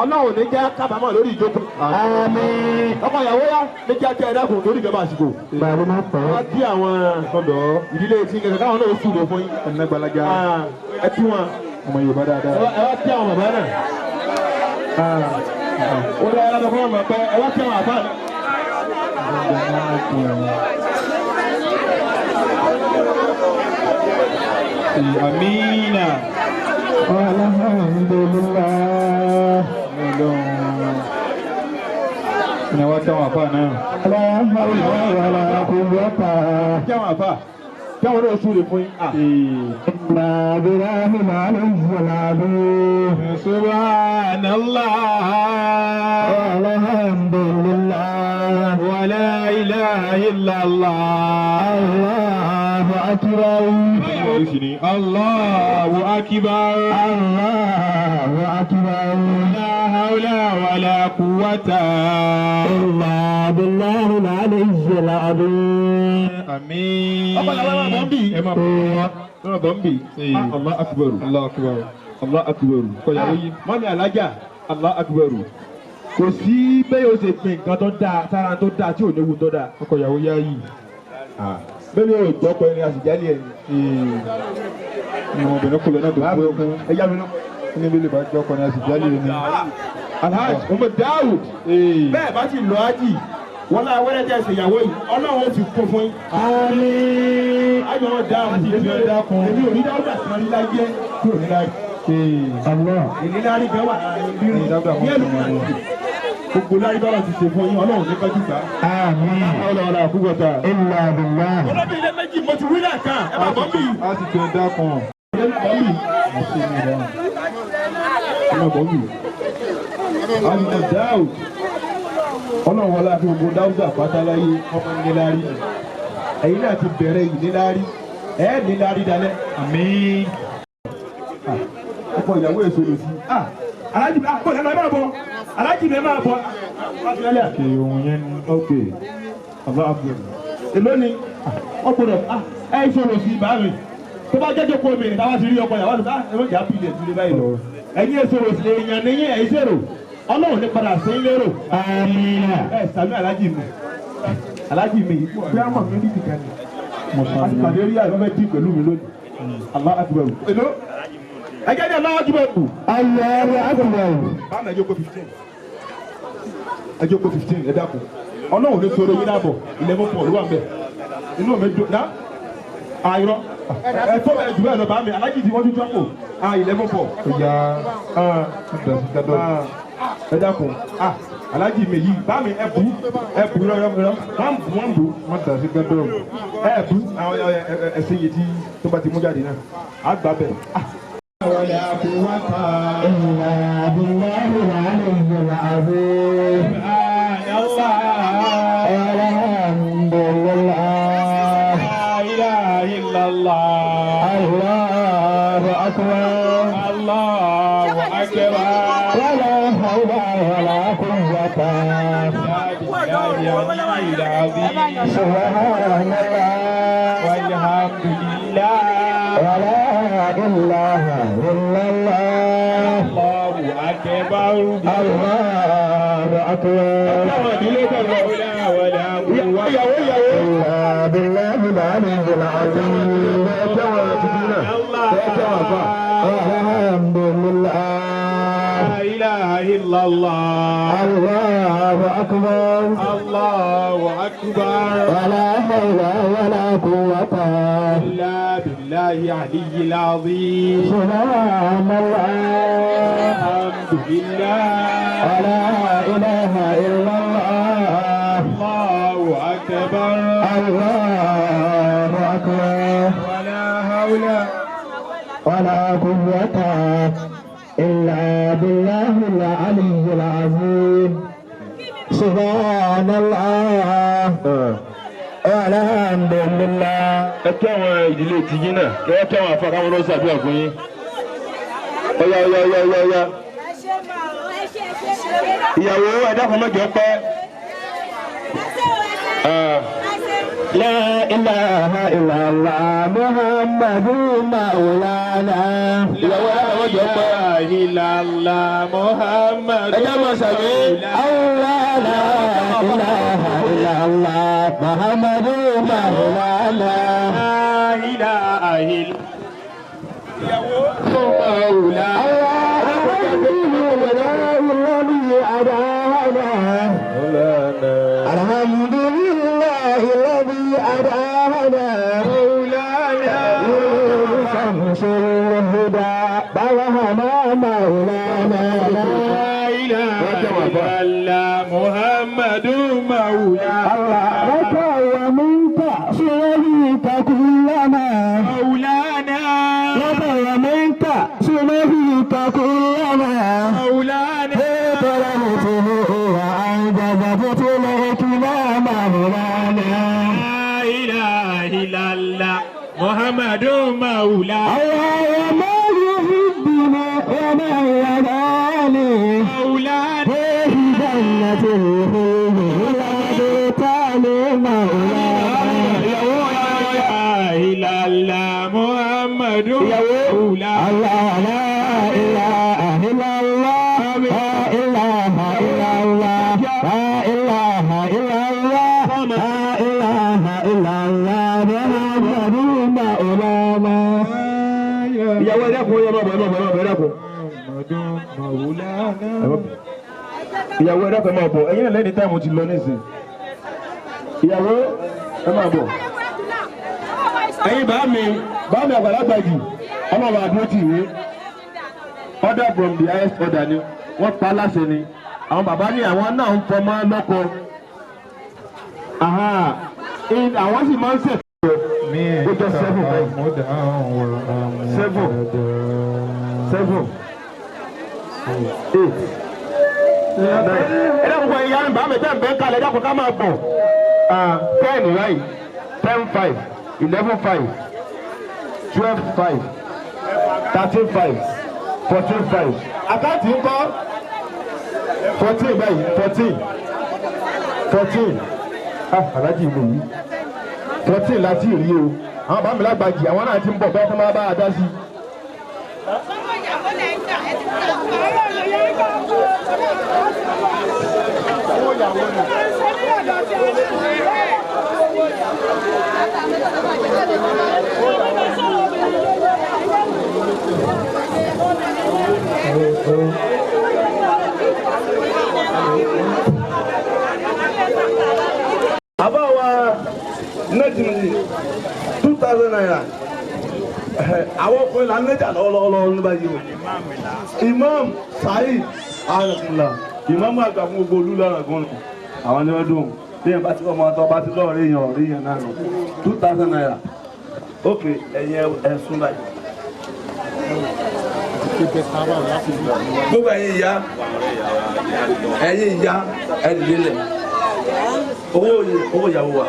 Ọlọ́run ní jẹ́ kábàámọ̀ lórí ìjókòó. Àmín. Ọkọ ìyàwó yá ní kíákíá, ẹ dákun lórí ìjọba àsìkò. Bàbá má pọ̀. Wá kí àwọn Ọ̀dọ́. ìdílé tí kẹ̀kẹ́ káwọn náà súre fún yín. Ẹ̀nà gbalaja. Ẹ kí wọn. Ọmọ Yorùbá dáadáa. Ẹ wá kí àwọn bàbá náà. Ó dá ẹlẹ́dọ̀ fún ọmọ pé ẹ wá kí àwọn àbá náà. Amina. Alhamdulillah. Ọlọ́run. Ní wá táwọn àfáà náà. La hawla wala quwwata Kí àwọn àbá kí àwọn náà súre fún yín. illa billahi al-aliyyil azim. Subhanallah. Alhamdulillah. Wa la ilaha illallah. Allahu akbar. Allahu akbar. Allahu akbar. La hawla wa la quwwata. Illa billahi al-aliyyil azim. Àmín. Ọkọ ìyàwó ẹ máa bọ̀ ń bì. Ẹ máa bọ̀ ẹ máa bọ̀ ń bì. Allah akbar. Allah akbar. Allah akbar. Kọ̀yàwó yìí. Mọ́mí alájà. Allah akbar. Kò sí bẹ́ẹ̀ yóò ṣe pin nǹkan tó dáa sára tó dáa tí ò ní wu tó dáa. Ọkọ ìyàwó yá yìí. Bẹ́ẹ̀ ni yóò gbọ́ pé ní àṣìjálì ẹ̀ ni. Ọmọbìnrin kò lọ náà tó kú ẹkún. Ẹ yá mi lọ. Ní bí lè bá jọ́ ọkọ ní àṣìjálì ẹni. Alhaji Umar Dawood. Bẹ́ẹ̀ bá ti lọ ájì, wọ́n lá wẹ́rẹ́ tẹ̀ ṣe ìyàwó yìí, Ọlọ́run ó ti kún fún yín. Àmín. Ayọ̀ wọn dáhùn. Èmi ò ní Dáúdà kan rí láyé kúrò ní láyé. Allah. Ìnílárí gan wà ní ẹlú gbogbo lárí bọ́lá ti ṣe fún yín, Ọlọ́run ní kájú gbà. Àmín. Ọlọ́run ọ̀la àkúgbọ̀ta. Illa billah. Olóbìnrin ilé méjì mo ti wí lẹ́ẹ̀kan, ẹ máa bọ́ mí. A sì tún dákun. Ẹ máa bọ́ mí. Ẹ máa bọ́ mí. Àmì Dáúd. Ọlọ́run wọlé àti gbogbo Dáúdà pátá láyé ọmọ níláárí. Ẹ̀yin náà ti bẹ̀rẹ̀ yìí níláárí. Ẹ níláárí dalẹ̀. Àmín. Ọkọ ìyàwó èso lò sí. Alájì mi àpò ìyàwó ẹ máa bọ̀. Alájì mi ẹ máa bọ̀. Kì í ohun yẹn ní. Ok. Allah akbar. Èló ni ọgbọ́dọ̀ ẹ ìṣòro sí bá mi. Tó bá jẹ́jọ́ kó mi ní táwa ti rí ọkọ ìyàwó àti ẹ má jà bí ilẹ̀ ìdílé báyìí lọ. Ẹ̀yin èsòrò sí èèyàn níyìn ẹ̀yin ṣèrò. Ọlọ́run ní padà sí lérò. Àmín. Ẹ sàmì alájì mi. Alájì mi bí a mọ̀ mi ní ìdíkà ni. Mo A ti pàdé rí àìfẹ́ fẹ́ dì pẹ̀lú mi lónìí. Allah akbar. Èló ẹgẹ́ ní Allah akbar. Allahu akbar. Báwo ẹjọ́ kó 15? Ẹjọ́ kó 15 ẹ dákun. Ọlọ́run ló sọ̀rọ̀ yín láàbọ̀ 11.4 ló wà ń bẹ̀. Inú mi dùn ná. Àìrọ́ ẹ tó bẹ̀rẹ̀ jù bẹ́ẹ̀ lọ bá mi alájì tí wọ́n tún jọ́pọ̀. 11.4. Ìyá Ẹ dákun. Alájì mi yìí bá mi ẹ bù rọ wọ́n bù. Má dà sí gádọ̀. Ẹ bù àwọn ẹsẹ̀ yìí tí tó bá ti mú jáde náà. Á gbà bẹ̀. ولا قوة إلا بالله العلي العظيم. سبحان الله الحمد لله. لا إله إلا الله الله أكبر. الله أكبر ولا حول ولا قوة. إلا بالله العلي العظيم. سبحان الله. والحمد لله ولا إله إلا الله. الله أكبر الله أكبر. ولا ولا قوة إلا بالله العلي العظيم. الحمد لله. لا إله إلا الله الله أكبر. الله أكبر ولا حول ولا قوة إلا بالله العلي العظيم. سبحان الله. الحمد لله ولا إله إلا الله. الله أكبر الله أكبر. ولا حول ولا قوة إلا بالله العلي العظيم. سبحان الله. والحمد لله. Ẹ kí àwọn ìdílé tiyín náà kí ẹ kí àwọn àfa káwọn lọ ṣàdúrà fún yín. Ọ̀yá ọ̀yá ọ̀yá ọ̀yá ọ̀yá. Ìyàwó ẹ dákun mẹ́jọ pẹ́. لا إله إلا الله محمد مولانا. Ìyàwó ẹ dákun mẹ́jọ pẹ́. إلا الله محمد Ẹ jẹ́ máa ṣàmì. الله لا إله إلا الله محمد مولانا. لا إله إلا مولانا. الحمد لله الذي أدانا مولانا شمس الهدى برهما مولانا. لا إله إلا الله محمد مولانا. الله لك ومنك سليك كلما مولانا لك ومنك سليك كلما مولانا طلبته وأنجزت الحكمة مولانا. لا إله إلا الله محمد مولانا. الله وما يحبنا وما يداني مولانا في جنة الخلد لا تالي مولانا. لا إله إلا الله محمد مولانا. الله لا إله إلا الله لا إله إلا الله لا إله إلا الله لا إله إلا الله محمد مولانا. Ìyàwó ẹ dákun ẹ má bọ̀ ẹ má bọ̀ ẹ má bọ̀ ẹ dákun. مولانا Ìyàwó ẹ dákun ẹ má bọ̀ ẹ̀yin náà lẹ́ni táìmù ti lọ nísìn. Ìyàwó ẹ má bọ̀. Ẹ̀yin bá mi àgbàlagbà jù ọlọ́run àdúró tì í. Order from the highest order ni wọ́n pa láṣẹ ni. Àwọn bàbá ní àwọn náà ń fọmọ lọ́kọ. Àwọn sì máa ń ṣètò. Ó jọ 7 báyìí. 7 7 8 9. Ẹ dákun kọ ìyá bàá mi tẹ́ ń bẹ́ kalẹ̀ ẹ dákun ká máa bọ̀. 10 báyìí 10 5 11 5 12 5 13 5 14 5. Àkáǹtì ń kọ́ 14 báyìí 14 14. Aláàjì mi yìí 14 láti rí o. Àwọn bàá mi lágbàjì àwọn náà ti ń bọ̀ bẹ́ẹ̀ tó máa bá a dá sí i. Àbá wa nẹ́jìmìlì ₦2,000. Àwọn ọkùnrin là ń nẹ́jà lọ́wọ́lọ́wọ́ ní báyìí o. Imam Saheed Arakunla, Imam àgbà fún gbogbo olú lọ́rọ̀ gan ni. Àwọn ni wọ́n dùn. Bí yẹn bá ti ọmọ ọtọ bá ti lọ́ọ̀rẹ́ yẹn ọ̀rẹ́ yẹn náà nù. ₦2,000. Ok, ẹ̀yin ẹ̀sùn báyìí. Gbogbo ẹ̀yin ìyá ẹ̀ dìde lẹ̀. Owó ìyàwó wa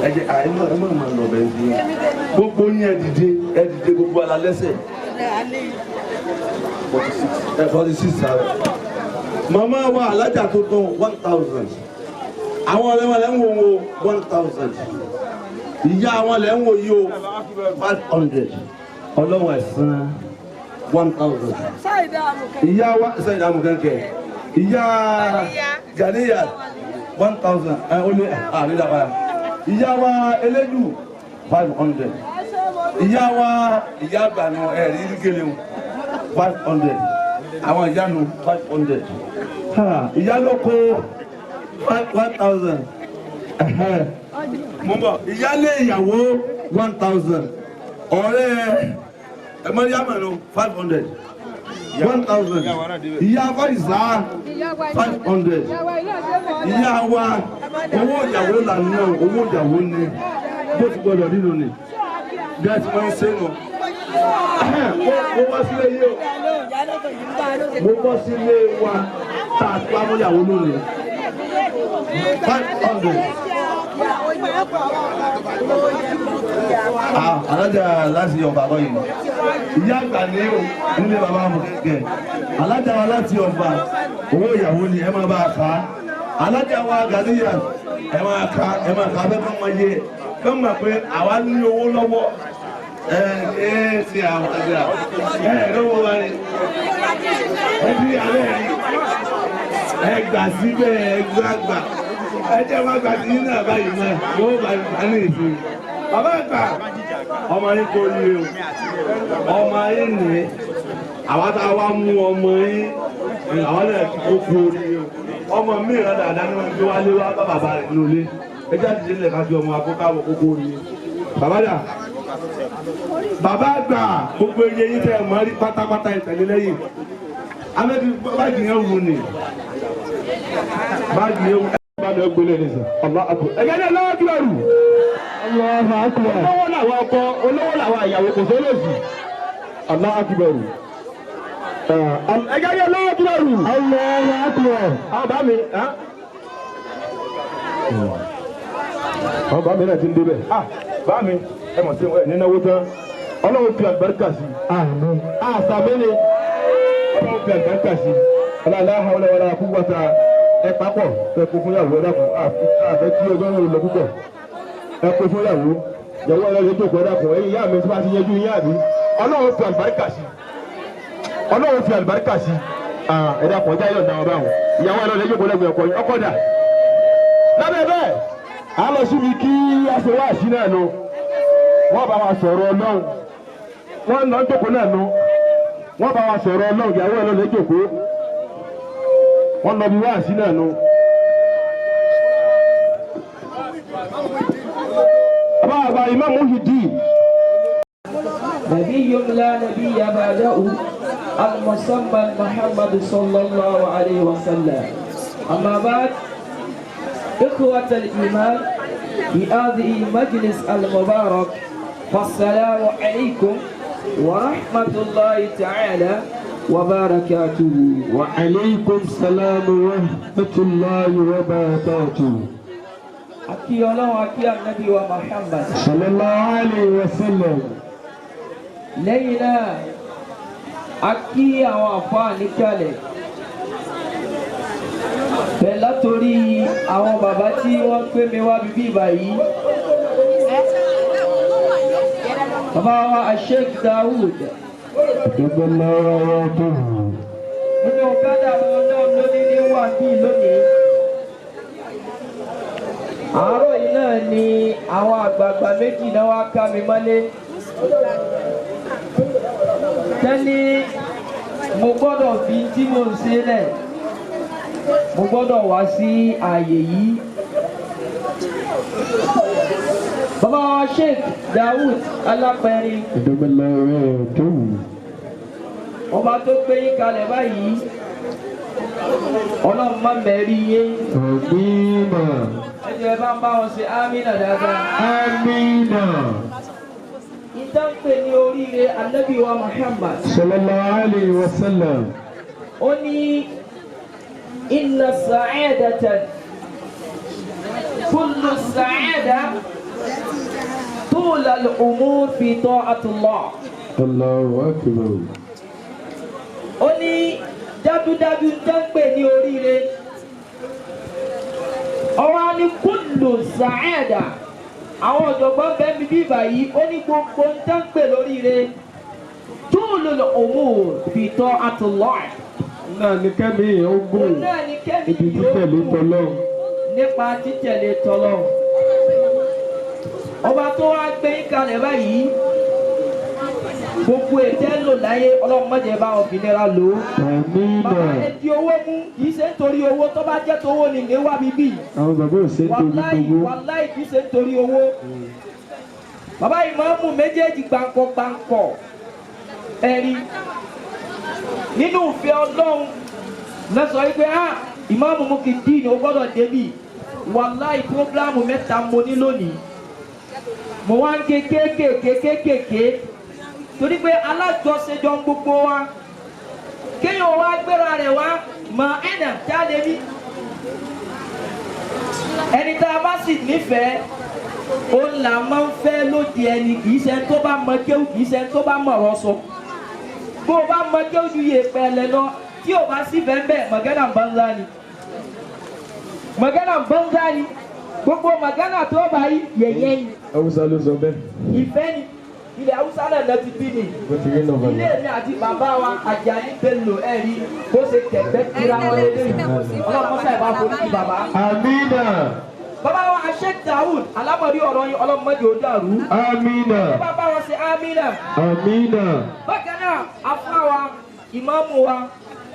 ẹ jẹ́ àìmọ̀ ẹ má máa lọ bẹ́ẹ̀ sí i. Gbogbo yín ẹ dìde gbogbo ala lẹ́sẹ̀. 46 sáré. Màmá wa alájà tuntun 1,000. Àwọn ọ̀rẹ́ wọn lẹ́ ń wo 1,000. Ìyá wọn lẹ́ ń wo yìí o 500. Ọlọ́wọ́ ẹ̀sán 1,000. Ìyá wa sẹ́yìn àmukẹ́kẹ́. Ìyá Ganiya 1,000 ẹ ó lé àrídàbàyà. Ìyá wa eléjù 500. Ìyá wa ìyá àgbàna ẹ̀rí gẹ́lẹ́ o 500. Àwọn ìyá nu 500. Ìyá lóko 1,000. Mo bọ̀ ìyálé ìyàwó 1,000. Ọ̀rẹ́ Mọ́ríámà nu 500. 1,000. Ìyá Fáìsà 500. Ìyá wa owó ìyàwó là ń ná, owó ìyàwó ni bó ti gbọdọ̀ nínú ni bí a ti máa ń ṣe nù. Mo bọ́ sílé yìí o, mo bọ́ sílé wa tá a ti wá mú ìyàwó lónìí 500. Alájà láti ọba àgọ́ yìí, ìyá àgbà ní o nílé bàbá mi kẹ̀kẹ́. Alájà wa láti ọba owó ìyàwó ni ẹ máa bá a kà á. Alájà wa Ganiya ẹ máa ka bẹ́ẹ̀ kọ́ máa yé kọ́ máa pé àwa ní owó lọ́wọ́. Ẹ ẹ ṣe àwọn àgbà ẹ lọ́wọ́ wa ni ẹ ti alẹ́ rí ẹ gbà síbẹ̀ ẹ gbà gbà ẹ jẹ́ wá gbà sí nínú àbáyé náà yóò bá a ní ìsìn. Bàbá àgbà ọmọ yín kò yé o, ọmọ yín ní àwa tá a wá mú ọmọ yín àwọn náà ti kó kú oríire o. Ọmọ mi ìran dáadáa ní wọn gbé wálé wá bá bàbá rẹ̀ nínú ilé. Ẹ jáde sílẹ̀ ká fi ọmọ akókò àwọ̀ kókó oríire. Bàbá dà, bàbá àgbà gbogbo iye yín tẹ́ ẹ mọ́ rí pátápátá ìtẹ̀lé lẹ́yìn. Abẹ́bí báàgì yẹn wù ní. Báàgì yẹn wù. Ẹ̀gẹ́ ní Allahu Akbar. Allahu Akbar. Olówó làwọn ọkọ, olówó làwọn àyàwó kò sólòsì. Allahu Akbar. Ẹ̀gẹ́ ní Allahu Akbar. Allahu Akbar. Àwọn bá mi. Àwọn bá mi náà ti ń débẹ̀. Bá mi, ẹ mọ̀ sí ẹ nínáwó tán. Ọlọ́run fi àlùbáríkà sí. Àmín. Àṣàmì ni. Ọlọ́run fi àlùbáríkà sí. La hawla wala quwwata ẹ papọ̀ ẹ kó fún yàwó ẹ dàkún àfẹ́ kí ọjọ́ náà lọ púpọ̀ ẹ kó fún yàwó yàwó ẹ lọ́ọ́ jókòó ẹ dàkún ẹ̀yin ìyá mi tí wọ́n ti yẹjú yín àbí. Ọlọ́run fi àlùbáríkà sí. Ọlọ́run fi àlùbáríkà sí. Ẹ dàkún ọjà yọ̀ dáwọn báwọn ìyàwó ẹ lọ́ọ́ jókòó lẹ́gbẹ̀ẹ́ ọkọ yín ọkọ dà. Lábẹ́ bẹ́ẹ̀ a lọ síbi kí aṣọ wá sí náà nu wọ́n bá wa sọ̀rọ̀ Ọlọ́run wọ́n lọ jókòó náà nu wọ́n bá wa sọ̀rọ̀ Ọlọ́run ìyàwó ẹ lọ́ọ́ jókòó wọ́n lọ bí wá sí náà nu. Bàbá àgbà Imam Muhyiddin. نبي لا نبي بعده المسمى محمد صلى الله عليه وسلم. أما بعد، إخوة الإيمان في هذه المجلس المبارك، فالسلام عليكم ورحمة الله تعالى وبركاته. وعليكم السلام ورحمة الله وبركاته. Akí Ọlọ́run, akí Ànábì wa Muhammad صلى الله عليه وسلم. Lẹ́yìn náà, a kí àwọn àfáà níkàlẹ̀ bẹ́ẹ̀ látòrí àwọn bàbá tí wọ́n gbé mi wá bíbí báyìí. Bàbá wa Sheikh Dawood. Nínú ọ̀kadà àwọn náà lónìí ní wà bí lónìí. Àárọ̀ yìí náà. náà ni àwọn àgbààgbà méjì náà wá ká mi mọ́lé. Tẹ́lẹ̀ mo gbọ́dọ̀ fi tí mo ń ṣe lẹ̀, mo gbọ́dọ̀ wá sí ààyè yìí. Bàbá wa Sheikh Dawood Alápẹ̀rin, ọba tó gbé yín kalẹ̀ báyìí, Ọlọ́run má mẹ́rí yín. Amina. Ẹ jẹ́ bá ń bá wọn ṣe amínà dáadáa. Amina. Ìtànpè ní oríire Ànábì wa Muhammad. Sallallahu alayhi wa sallam. Ó ní inna sa'adatan kullu sa'ada tula al-umur fi ta'atillah. Allahu akbar. Ó ní dájúdájú ìtànpè ní oríire. Ọwọ́ á ní kullu sa'ada. Àwọn ọ̀jọ̀gbọ́n bẹ́ẹ̀ mi bí báyìí ó ní gbogbo ń tán pè lóríire tula al-umur fi ta'atillah. Náà ni kẹ́mi ó gùn Òun náà ni kẹ́mi ibi títẹ̀lé tọ́lọ́run. nípa títẹ̀lé tọ́lọ́run. Ọba tó wá gbé yín kalẹ̀ báyìí, gbogbo ètè ń lò láyé Ọlọ́run má jẹ́ bá wọn fi nira lò ó. Amina. Bàbá ẹ di owó mú, kì í ṣe nítorí owó, tó bá jẹ́ tówó ni ní wá bíbí. Àwọn bàbá ò ṣe é torí Wàláì gbogbo. wàláì kì í ṣe nítorí owó. Bàbá ìmáàmù méjèèjì gbàǹkọ̀ gbàǹkọ̀ ẹ̀rí nínú ìfẹ́ Ọlọ́run lọ́sọ̀ wípé ah ìmáàmù mú kí dín ní o gbọ́dọ̀ débì. Wàláì pírọ́gírámù mẹ́ta mo ní lónìí. Mo wá ń ké kéékèèké kéékèèké torí pé alájọṣejọ ń gbogbo wa. Kéèyàn wá gbéra rẹ̀ wá mọ ẹ̀nà tá a lè rí. Ẹni tá a bá sì nífẹ̀ẹ́, òun là máa ń fẹ́ lóde ẹni, kì í ṣe ẹni tó bá mọ kéwù, kì í ṣe ẹni tó bá mọ̀ ọ̀rọ̀ sọ. Bó o bá mọ kéwù ju yèèpẹ̀ lẹ̀ lọ, tí o bá sì fẹ́ bẹ́ẹ̀, mọ̀gánà banza ni. Mọ̀gánà banza ni. Gbogbo mọ̀gánà tó bá yí yẹ̀yẹ́ ni. Hausa ló sọ bẹ́ẹ̀. Ìfẹ́ ni. Ilẹ̀ Haúsá náà lọ ti bí mi. Bó ti rí náà bàbá. Ilé mi àti bàbá wa Àjàní Bello ẹ̀rí bó ṣe kẹ̀kẹ́ kíra wọn lélẹ́yìn. Ọlọ́mọṣẹ́ ìbá forí ti bàbá. Amina. Bàbá wa Sheikh Dawood alámọ̀rí ọ̀rọ̀ yín ọlọ́mọdé ó dàrú. Amina. Bàbá wa ṣe Amina. Amina. Bákan náà, afá wa, ìmáàmù wa,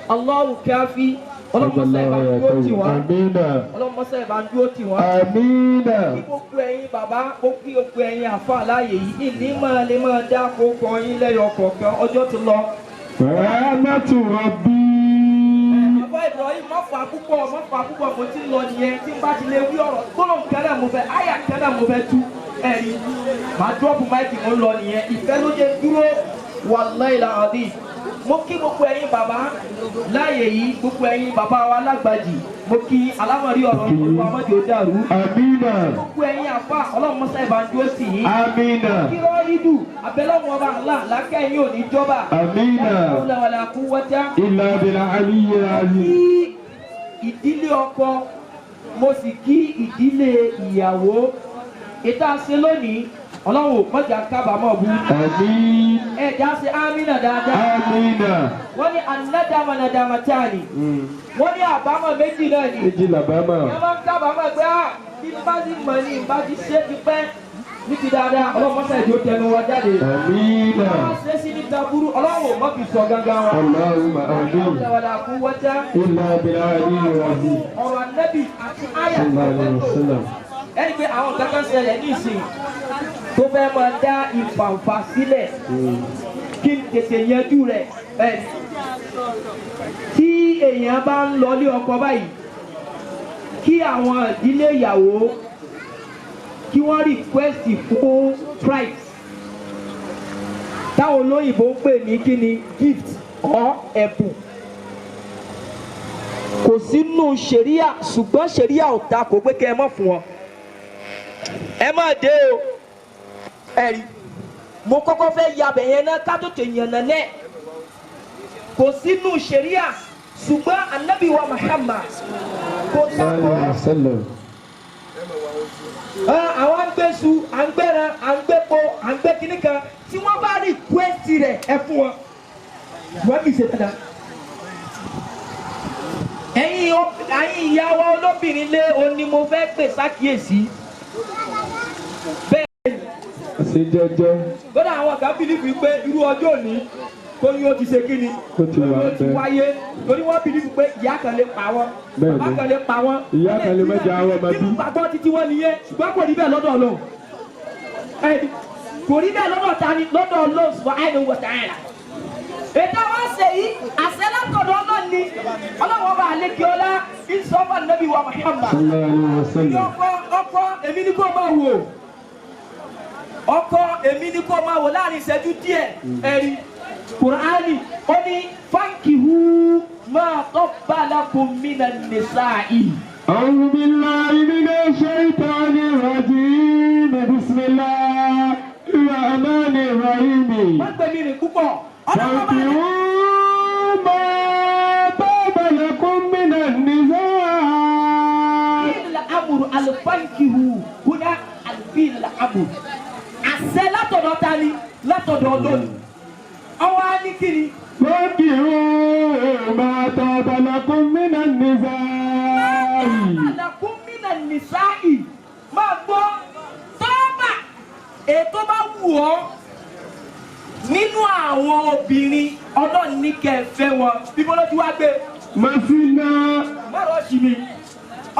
Allahu Kafi, ọlọ́mọṣẹ́ ìbá dúró tì wá. Amina. Ọlọ́mọṣẹ́ ìbá dúró tì wá. Amina. Kí gbogbo ẹ̀yin bàbá, ó kí gbogbo ẹ̀yin àfáà láàyè yìí, ìní máa lè máa dá kókó yín lẹ́yọ kọ̀ọ̀kan, ọjọ́ ti lọ. Rahmatu Rabbi. Bàbá Ibrahim má fà púpọ̀, má fà púpọ̀, mo ti ń lọ nìyẹn, tí n bá ti lè wí ọ̀rọ̀ gbólóhùn kẹ́lẹ́ mo fẹ́, àyà kẹ́lẹ́ mo fẹ́ tú ẹ̀rí. Màá dúrọ́pù máìkì mo ń lọ nìyẹn, ìfẹ́ ló dé dúró, wallahi alazim. Mo kí gbogbo ẹ̀yin bàbá láàyè yìí, gbogbo ẹ̀yin bàbá wa lágbàjì, mo kí alámọ̀rí ọ̀rọ̀ Olúwa má jẹ́ ó dàrú. Amina. Gbogbo ẹ̀yin àfà Ọlọ́run mọ́sá ìbànújẹ́ ó sì yín. Amina. Kí rọ́ọ̀lì abẹ́lọ́wọ̀n ọba ńlá lákẹ́ yín ò ní jọba. Amina. La hawla wala quwwata. Illa bil aliyyil azim. Kí ìdílé ọkọ, mo sì kí ìdílé ìyàwó. Ìta ṣe lónìí, Ọlọ́run ò mọ̀jà kábàámọ̀ bú. Àmín. Ẹ̀já ṣe amínà dáadáa. Amina. Wọ́n ní anádàmà nàdàmà táàní. Wọ́n ní àbámọ̀ méjì náà ni. Méjì làbámà. Ìyá máa ń kábàámọ̀ pé á bí bá sì mọ̀ ní ìbá ti ṣe ti pẹ́ ní ti dáadáa, Ọlọ́run mọ́sá ìjó tẹnu wa jáde. Amina. Wọ́n ṣe sí ní taburú, Ọlọ́run ò mọ̀ fi sọ gángan wa. Allahumma amin. Wala quwwata. Illa bil aliyyil azim. Ọ̀rọ̀ Ànábì àti àyà tó Sallallahu fẹ́ alayhi wa lò. sallam. Ẹni pé àwọn kankan ṣẹlẹ̀ ní ìsìn tó fẹ́ máa dá ìfàǹfà sílẹ̀ kí n tètè yanjú rẹ̀. Ẹ̀ tí èèyàn bá ń lọ ilé ọkọ báyìí, kí àwọn ìdílé ìyàwó kí wọ́n request fún price táwọn olóyìnbó ń pè ní kíni gift or ẹ̀bùn. Kò sínú ṣẹ̀ríà, ṣùgbọ́n ṣẹ̀ríà ò ta kò pé kẹ́ ẹ mọ̀ fún wọn. Ẹ má dé o. Ẹ̀rí mo kọ́kọ́ fẹ́ yabẹ̀ yẹn náà ká tó tè yànnà náà. Kò sínú ṣẹ̀ríà, ṣùgbọ́n Ànábì wa Muhammad kò ta Sallallahu kò. alayhi wa sallam. Àwọn à ń gbé su, à ń gbẹ́ran, à ń gbépo, à ń gbé kinní kan, tí wọ́n bá request rẹ̀ ẹ fún wọn. Wọ́n kì í ṣe dáadáa. Ẹ̀yin ìyá wa olóbìnrin lé òun ni mo fẹ́ pè sákìyèsí. Bẹ́ẹ̀ Ṣe jẹ́jẹ́. lọ́dọ̀ àwọn kan believe pé irú ọjọ́ òní kóyún ó ti ṣe kí ni, Kó ti wà kóyún ó ti bẹ́ẹ̀. wáyé, torí wọ́n believe pé ìyá kan lè pa wọ́n, Bẹ́ẹ̀ bàbá ni. kan lè pa wọ́n, Ìyá kan lè má jẹ́ àwọn ọmọ bí. Nínú gbàgbọ́ títí wọ́n nìyẹn, ṣùgbọ́n kò rí bẹ́ẹ̀ lọ́dọ̀ Ọlọ́run. Ẹni kò rí bẹ́ẹ̀ lọ́dọ̀ ta ni? Lọ́dọ̀ Ọlọ́run subhanahu wa ta'ala. Ètò àwọn ṣe yìí, àṣẹ látọ̀dọ̀ Ọlọ́run ni. Ọlọ́run ọba àlekè ọlá ìsọfà nàbí wa Muhammad. Sallallahu alaihi wasallam. Ọkọ, ọkọ èmi ni kò máa wò, ọkọ èmi ni kò máa wò láàrin ìṣẹ́jú díẹ̀. Ẹ̀rí Kùránì ó ní fankihu ma tabba lakum minan nisa'i. أعوذ بالله من الشيطان الرجيم، بسم الله الرحمن الرحيم. Wọ́n gbẹ̀mí rìn púpọ̀. Ọlọ́run ọba àlekè. فانكحوا ما طاب لكم من النساء. Fi'il amru alifankihu kuna alfi'il amru. Àṣẹ látọ̀dọ̀ ta ni? Látọ̀dọ̀ Ọlọ́run. Ọwọ́ á ní kiri. فانكحوا ما طاب لكم من النساء. Lakum minan nisa'i. Máa gbọ́ tọ́ọ̀bà ètò bá wù ọ́ nínú àwọn obìnrin, Ọlọ́run ní kẹ́ ẹ fẹ́ wọn. Ibo ló ti wá gbé? مثنى. Mọ́rọ̀ sí mi.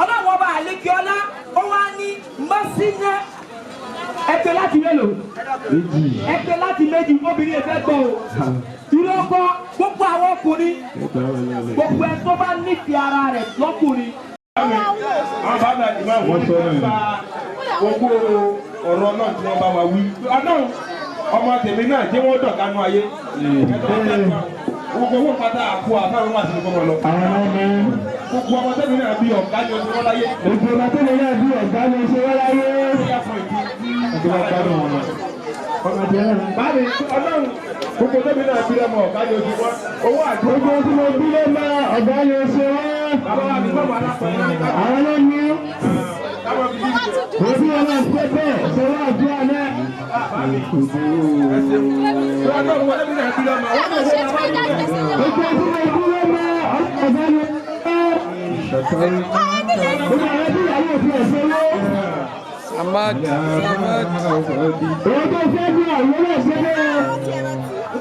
Ọlọ́run ọba àlékè ọlá ó wá ní mọ́síná. Ẹ pé láti mélòó? Méjì. Ẹ pé láti méjì, obìnrin yẹn fẹ́ gbọ́ o. Irú ọkọ gbogbo àwọn ọkùnrin, gbogbo ẹ tó bá nífẹ̀ẹ́ ara rẹ̀ lọ́kùnrin. Àwọn bàbá ìmọ̀ Wọ́n sọ náà. Gba gbogbo ọ̀rọ̀ náà tí wọ́n bá wa wí. Ọlọ́run, ọmọ tèmi náà jẹ́ wọ́n dọ̀gánú ayé. Gbogbo owó pátá àkó àfáwọn wà sínú kọ́mọ lọ. Àwọn ọmọ Gbogbo ọmọ tèmi náà bí ọ̀gá ni oṣù wọn láyé. gbogbo ọmọ tó lè náà bí ọ̀gá ni ṣe wọ́n láyé. Ó yà fún ìdí. Àti wọ́n gbádùn wọn. Ọmọ tí wọ́n Báyìí, Ọlọ́run, gbogbo tèmi náà bí ọmọ ọ̀gá ni oṣù wọn. Owó àdúgbò. Gbogbo tí mo bí ló máa ọ̀gá ni ṣe wọ́n. Bàbá wa mi bàbá alápẹ̀rẹ̀ ní ká. Àwọn ló ní Táwọn fi yí kò sí ọmọ ṣe bẹ́ẹ̀ ṣe wọ́n àdúrà náà. Ọlọ́run wọlé mi náà bí ọmọ. Wọ́n náà wọ́n máa ń bẹ̀. Gbogbo tí mo bí ló máa ọ̀gá ni ṣe wọ́n. Gbogbo àwọn tí ìyàwó òfin ẹ̀ṣẹ̀ wọ́n. Ahmad, Ahmad. Èyí tó fẹ́ bí àwọn náà ṣe bẹ́ẹ̀.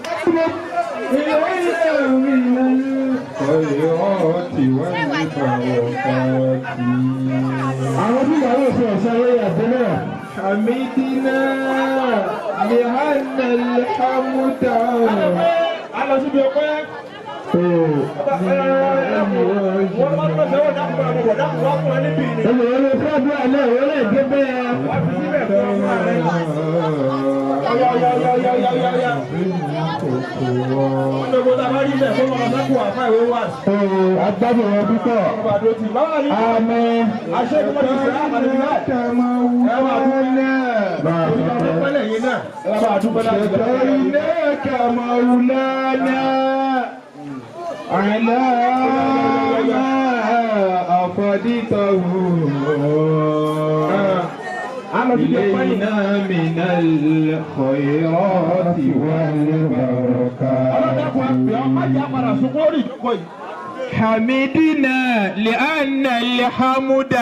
Àwọn tí ìyàwó òfin ẹ̀ṣẹ̀ wọ́n yà fẹ́ náà. حمدنا لأن الحمد A lọ síbi ọpẹ́. Wọ́n máa ń lọ sẹ́wọ̀n dákun máa bọ̀ dákun wá fún ẹ níbí ni. Olùwọ́n ló fẹ́ bí àná ìwọ́n lè dé bẹ́ẹ̀. Wọ́n fi síbẹ̀ fún ọmọ rẹ̀. Ọ̀yà ọ̀yà ọ̀yà ọ̀yà ọ̀yà ọ̀yà ọ̀yà. Wọ́n lè gbọ́dọ̀ bá rí ilẹ̀ fún ọmọ sákò àfáà ìwé wá. Agbádùn wọn púpọ̀. Ọba àdó ti báwa ní. Àmín. Aṣẹ́ ìgbọ́n ti sẹ́ àmàlẹ́ bí láì. Ẹ máa dúpẹ́ lẹ́yìn náà. Ẹ máa dúpẹ́ láti bẹ̀rẹ̀. شكرناك مولانا على ما أفدته إلينا من الخيرات والبركات. حمدنا لأن الحمد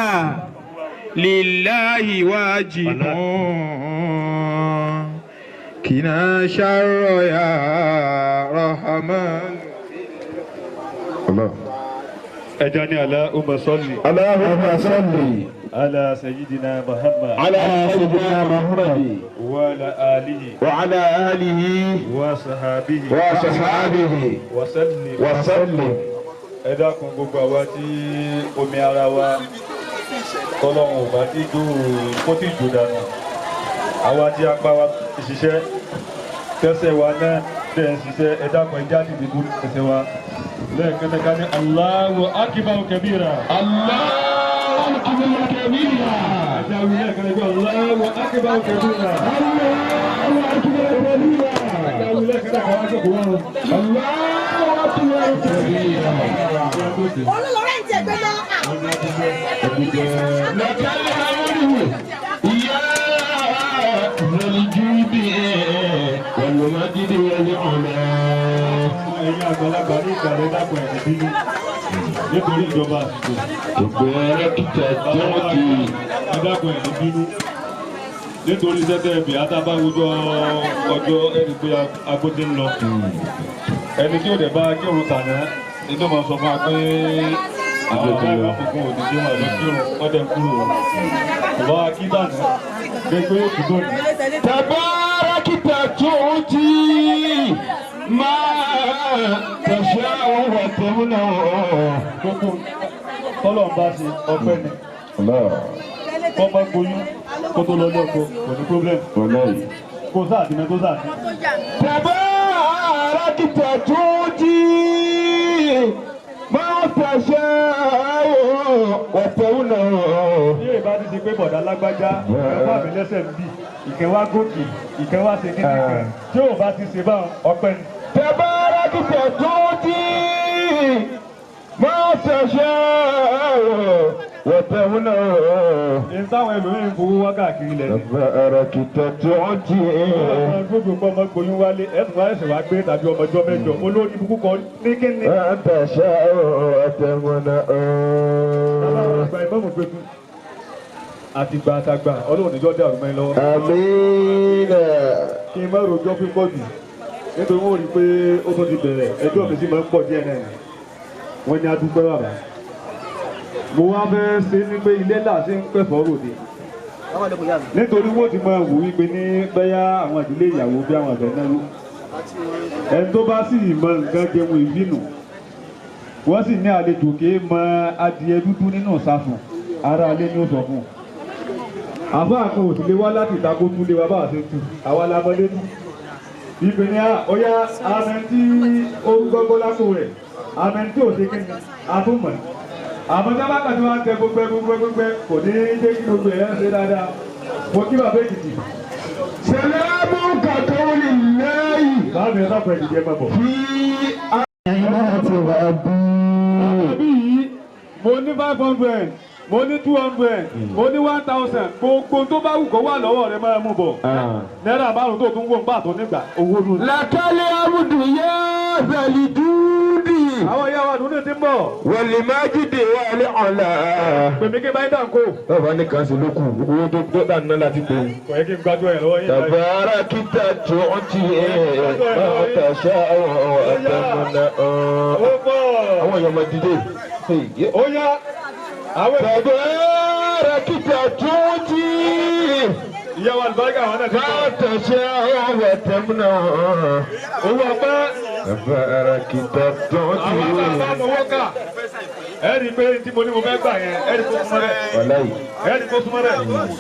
لله واجب، كنا شر يا رحمن. الله. Ẹja ní اللهم صل اللهم صل على سيدنا محمد على سيدنا محمد وعلى آله وعلى آله وصحابه وصحابه وسلم. وسلم. Ẹ dákun, gbogbo àwa tí omi ara wa tọ́lọ́run ò bá tí jò kó tí jò dànù, àwa tí apá wa ti ṣiṣẹ́, tẹ́sẹ̀ wa náà tẹ̀ ń ṣiṣẹ́, ẹ dákun, ẹ jáde dìbò ẹsẹ̀ wa lẹ́ẹ̀kan náà, ká ní الله أكبر كبيرا. الله أكبر كبيرا. Ẹja wí lẹ́ẹ̀kan náà pé الله أكبر كبيرا. الله أكبر كبيرا. Ẹja wí lẹ́ẹ̀kan náà, káwá jókòó wọn. الله أكبر كبيرا. Olólùrẹ́ ń tẹ̀ gbé lọ. لك الحمد يا ذا الجود والمجد والعلا. Ẹ̀yin àgbàlagbà ní ìgbàlẹ̀, dákun, ẹ̀ bínú nítorí ìjọba àsìkò. تباركت تعطي Ẹ dákun, ẹ̀ bínú. Nítorí sẹ́tẹ̀ ẹ̀bì àtàbáwùjọ ọjọ́ ẹni pé agbó ti ń lọ. Ẹni tí ò dẹ̀ bá kírun tàná inú máa sọ fún wa pé àwọn ọ̀gá ìwà funfun òdì tí wọ́n lọ kírun wọ́n dẹ̀ kúrò. Kò bá wa kí tàná pé pé ó kú tóní. Tabarakita tuuti ma tasha'u wa tamna'u. Gbogbo tọ́lọ̀ ń bá ṣe ọpẹ́ ni. Kọ́ bá gboyún kó tó lọ ilé ọkọ kò ní problem. Kó sáà ti mẹ́ tó sáà ti. Tabarakita tuuti ma tasha'u wa tamna'u. Bí èyí bá ti ṣe pé bọ̀dá lágbájá ẹ̀fọ́ mi lẹ́sẹ̀ ń bì ìkẹ́ wá gòkè ìkẹ́ wá ṣe kíní kan tí ò bá ti ṣe báwọn ọpẹ́ ni. Tabarakita tuuti ma tasha'u wa tamna'u. Ní táwọn ẹlòmíràn ń fowó wá káàkiri lẹ̀ ni. Tabarakita tuuti. Gbogbo ọmọ ọmọ gboyún wálé ẹ̀sùn wá ẹ̀sìn wá gbé tàbí ọmọ ọjọ́ mẹ́jọ olórí ibùkún kan ní kíni. Ma tasha'u wa tamna'u. Àgbà ìmọ̀mù gbẹ̀tù àtìgbà àtàgbà ọlọ́run níjọ́ dàrú mọ́ ẹ lọ́wọ́. Àmín. Kí n má rojọ́ pípọ̀ jù nítorí wọ́n rí i pé ó tún ti bẹ̀rẹ̀ ẹjọ́ mi sì máa ń pọ̀ díẹ̀ náà wọ́n ní adúpẹ́ bàbá. Mo wá fẹ́ ṣe ní pé ilé là ṣe ń pẹ̀fọ́ ròde nítorí wọ́n ti máa wò wípé ní bẹ́yà àwọn ìdílé ìyàwó bí àwọn àgbẹ̀ náwó ẹni tó bá sì mọ nǹkan jẹun ìbínú wọ́n sì ní àlejò kì í mọ adìẹ dúdú nínú ìsasùn ara alẹ́ ní ó sọ fún un. Àfáà kan ò sì lè wá láti ìta kó tún lé wa bá a ṣe tu àwa la mọlé tú. Ibẹ̀ ni ọ̀yá amẹ́ tí ó ń gbọ́gbọ́ lápò rẹ̀ amẹ́ tí ò ṣe kíni àtúmọ̀. Àmọ́ sábà kan tí wọ́n á tẹ gbogbo gbogbo gbogbo kò ní jẹ́ kí gbogbo ẹ̀ ṣe dáadáa. Mo kí bàbá Èkìtì. Salamu ka qawli Allahi. Báwo ni ẹ sáfù Èkìtì ẹ máa bọ̀? Fi ayati rabbi. Àbí yìí mo ní 500 mo ní 200 mo ní 1000 gbogbo tó bá wù kó wà lọ́wọ́ rẹ máa mú bọ̀. Náírà márùn tó tún wò ń bà tó nígbà owó ló ní. Lakali amudu ya zalidudi. Àwọn ìyá wa dùnú ti ń bọ̀. Wal majidi wal ula. Pèmí kí báyìí dàn kó. Bàbá ní kan sí lókù owó tó tó dà ná láti pè. Kò yẹ kí n gbájú ẹ̀ lọ́wọ́ yín. Tabarakita tuuti ma tasha'u wa tamna'u. Ó pọ̀. Àwọn èèyàn máa dìde. Ó yá. Tabarakita tuuti. Ìyá wa àlùbáríkà àwọn náà ti Ma tasha'u wa tamna'u. Owó ọpẹ́. Tabarakita tuuti. Àwọn àbá owó kà. Ẹ rí i pé tí mo ní mo fẹ́ gbà yẹn, ẹ rí i kó súnmọ́ rẹ̀. Wàláyì. Ẹ rí i kó súnmọ́ rẹ̀.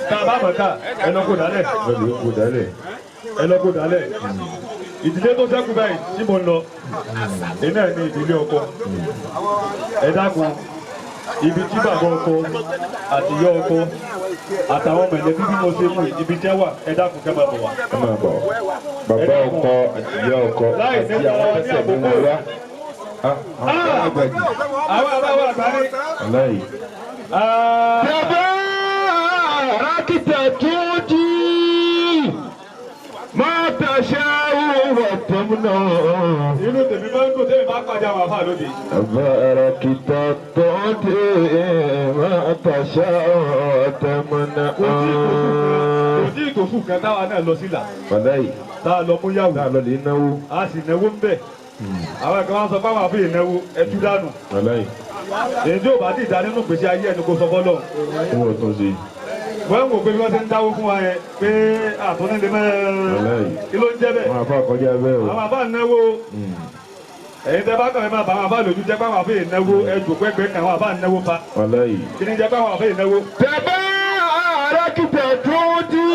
Tá a bá mọ̀ ká, ẹ lọ kó dálẹ̀. Lọ́dún kò dálẹ̀. Ẹ lọ kó dálẹ̀. Ìdílé tó ṣẹ́kù báyìí tí mo ń lọ, èmi náà ní ìdílé ọkọ. Ẹ dákun, ibi tí bàbá ọkọ àti ìyá ọkọ àtàwọn mẹ̀lẹ́bí bí mo ṣe mú ibi tẹ́ wà, ẹ dákun kẹ́ máa bọ̀ wá. Ẹ máa bọ̀. Bàbá ọkọ àti ìyá ọkọ àti àwọn tẹ́sẹ̀ mú wọn wá. Àwọn àgbàjì. Àwọn àbáwọ̀ àgbáyé. Wàláyì. Tabarakita tuuti ma tasha'u wa tamna'u. Inú tèmi máa ń dùn tèmi bá pàdé àwọn àfáà lóde. Tabarakita tuuti ma tasha'u wa tamna'u. Kò tí ì tó fún kan táwa náà lọ sílà. Wàláyì. Tá a lọ mú yàwó. Tá a lọ lè náwó. A sì náwó ń bẹ̀. Àwọn kan wá sọ fáwọn àfihàn ìnáwó ẹtú dànù. Wàláyì. Èyí tí ò bá ti dá nínú gbèsè ayé ẹni kò sọ fọ́lọ́. Owó tó ṣe. Wọ́n wò pé bí wọ́n ṣe ń dáwó fún wa yẹn pé àtúndínlẹ̀ mẹ́rin kí ló ń jẹ́ bẹ́ẹ̀. Àwọn àfa kọjá bẹ́ẹ̀ o. Àwọn àfa náwó. Ẹ̀yin tẹ́ bá kàn máa bá àwọn àfa lójú jẹ́ pé àwọn àfa ìnáwó ẹjọ́ pẹ́pẹ́ kan àwọn àfa náwó pa. Wàláyì. Kí ni jẹ́ pé àwọn àfa ìnáwó. Tabarakita tuuti.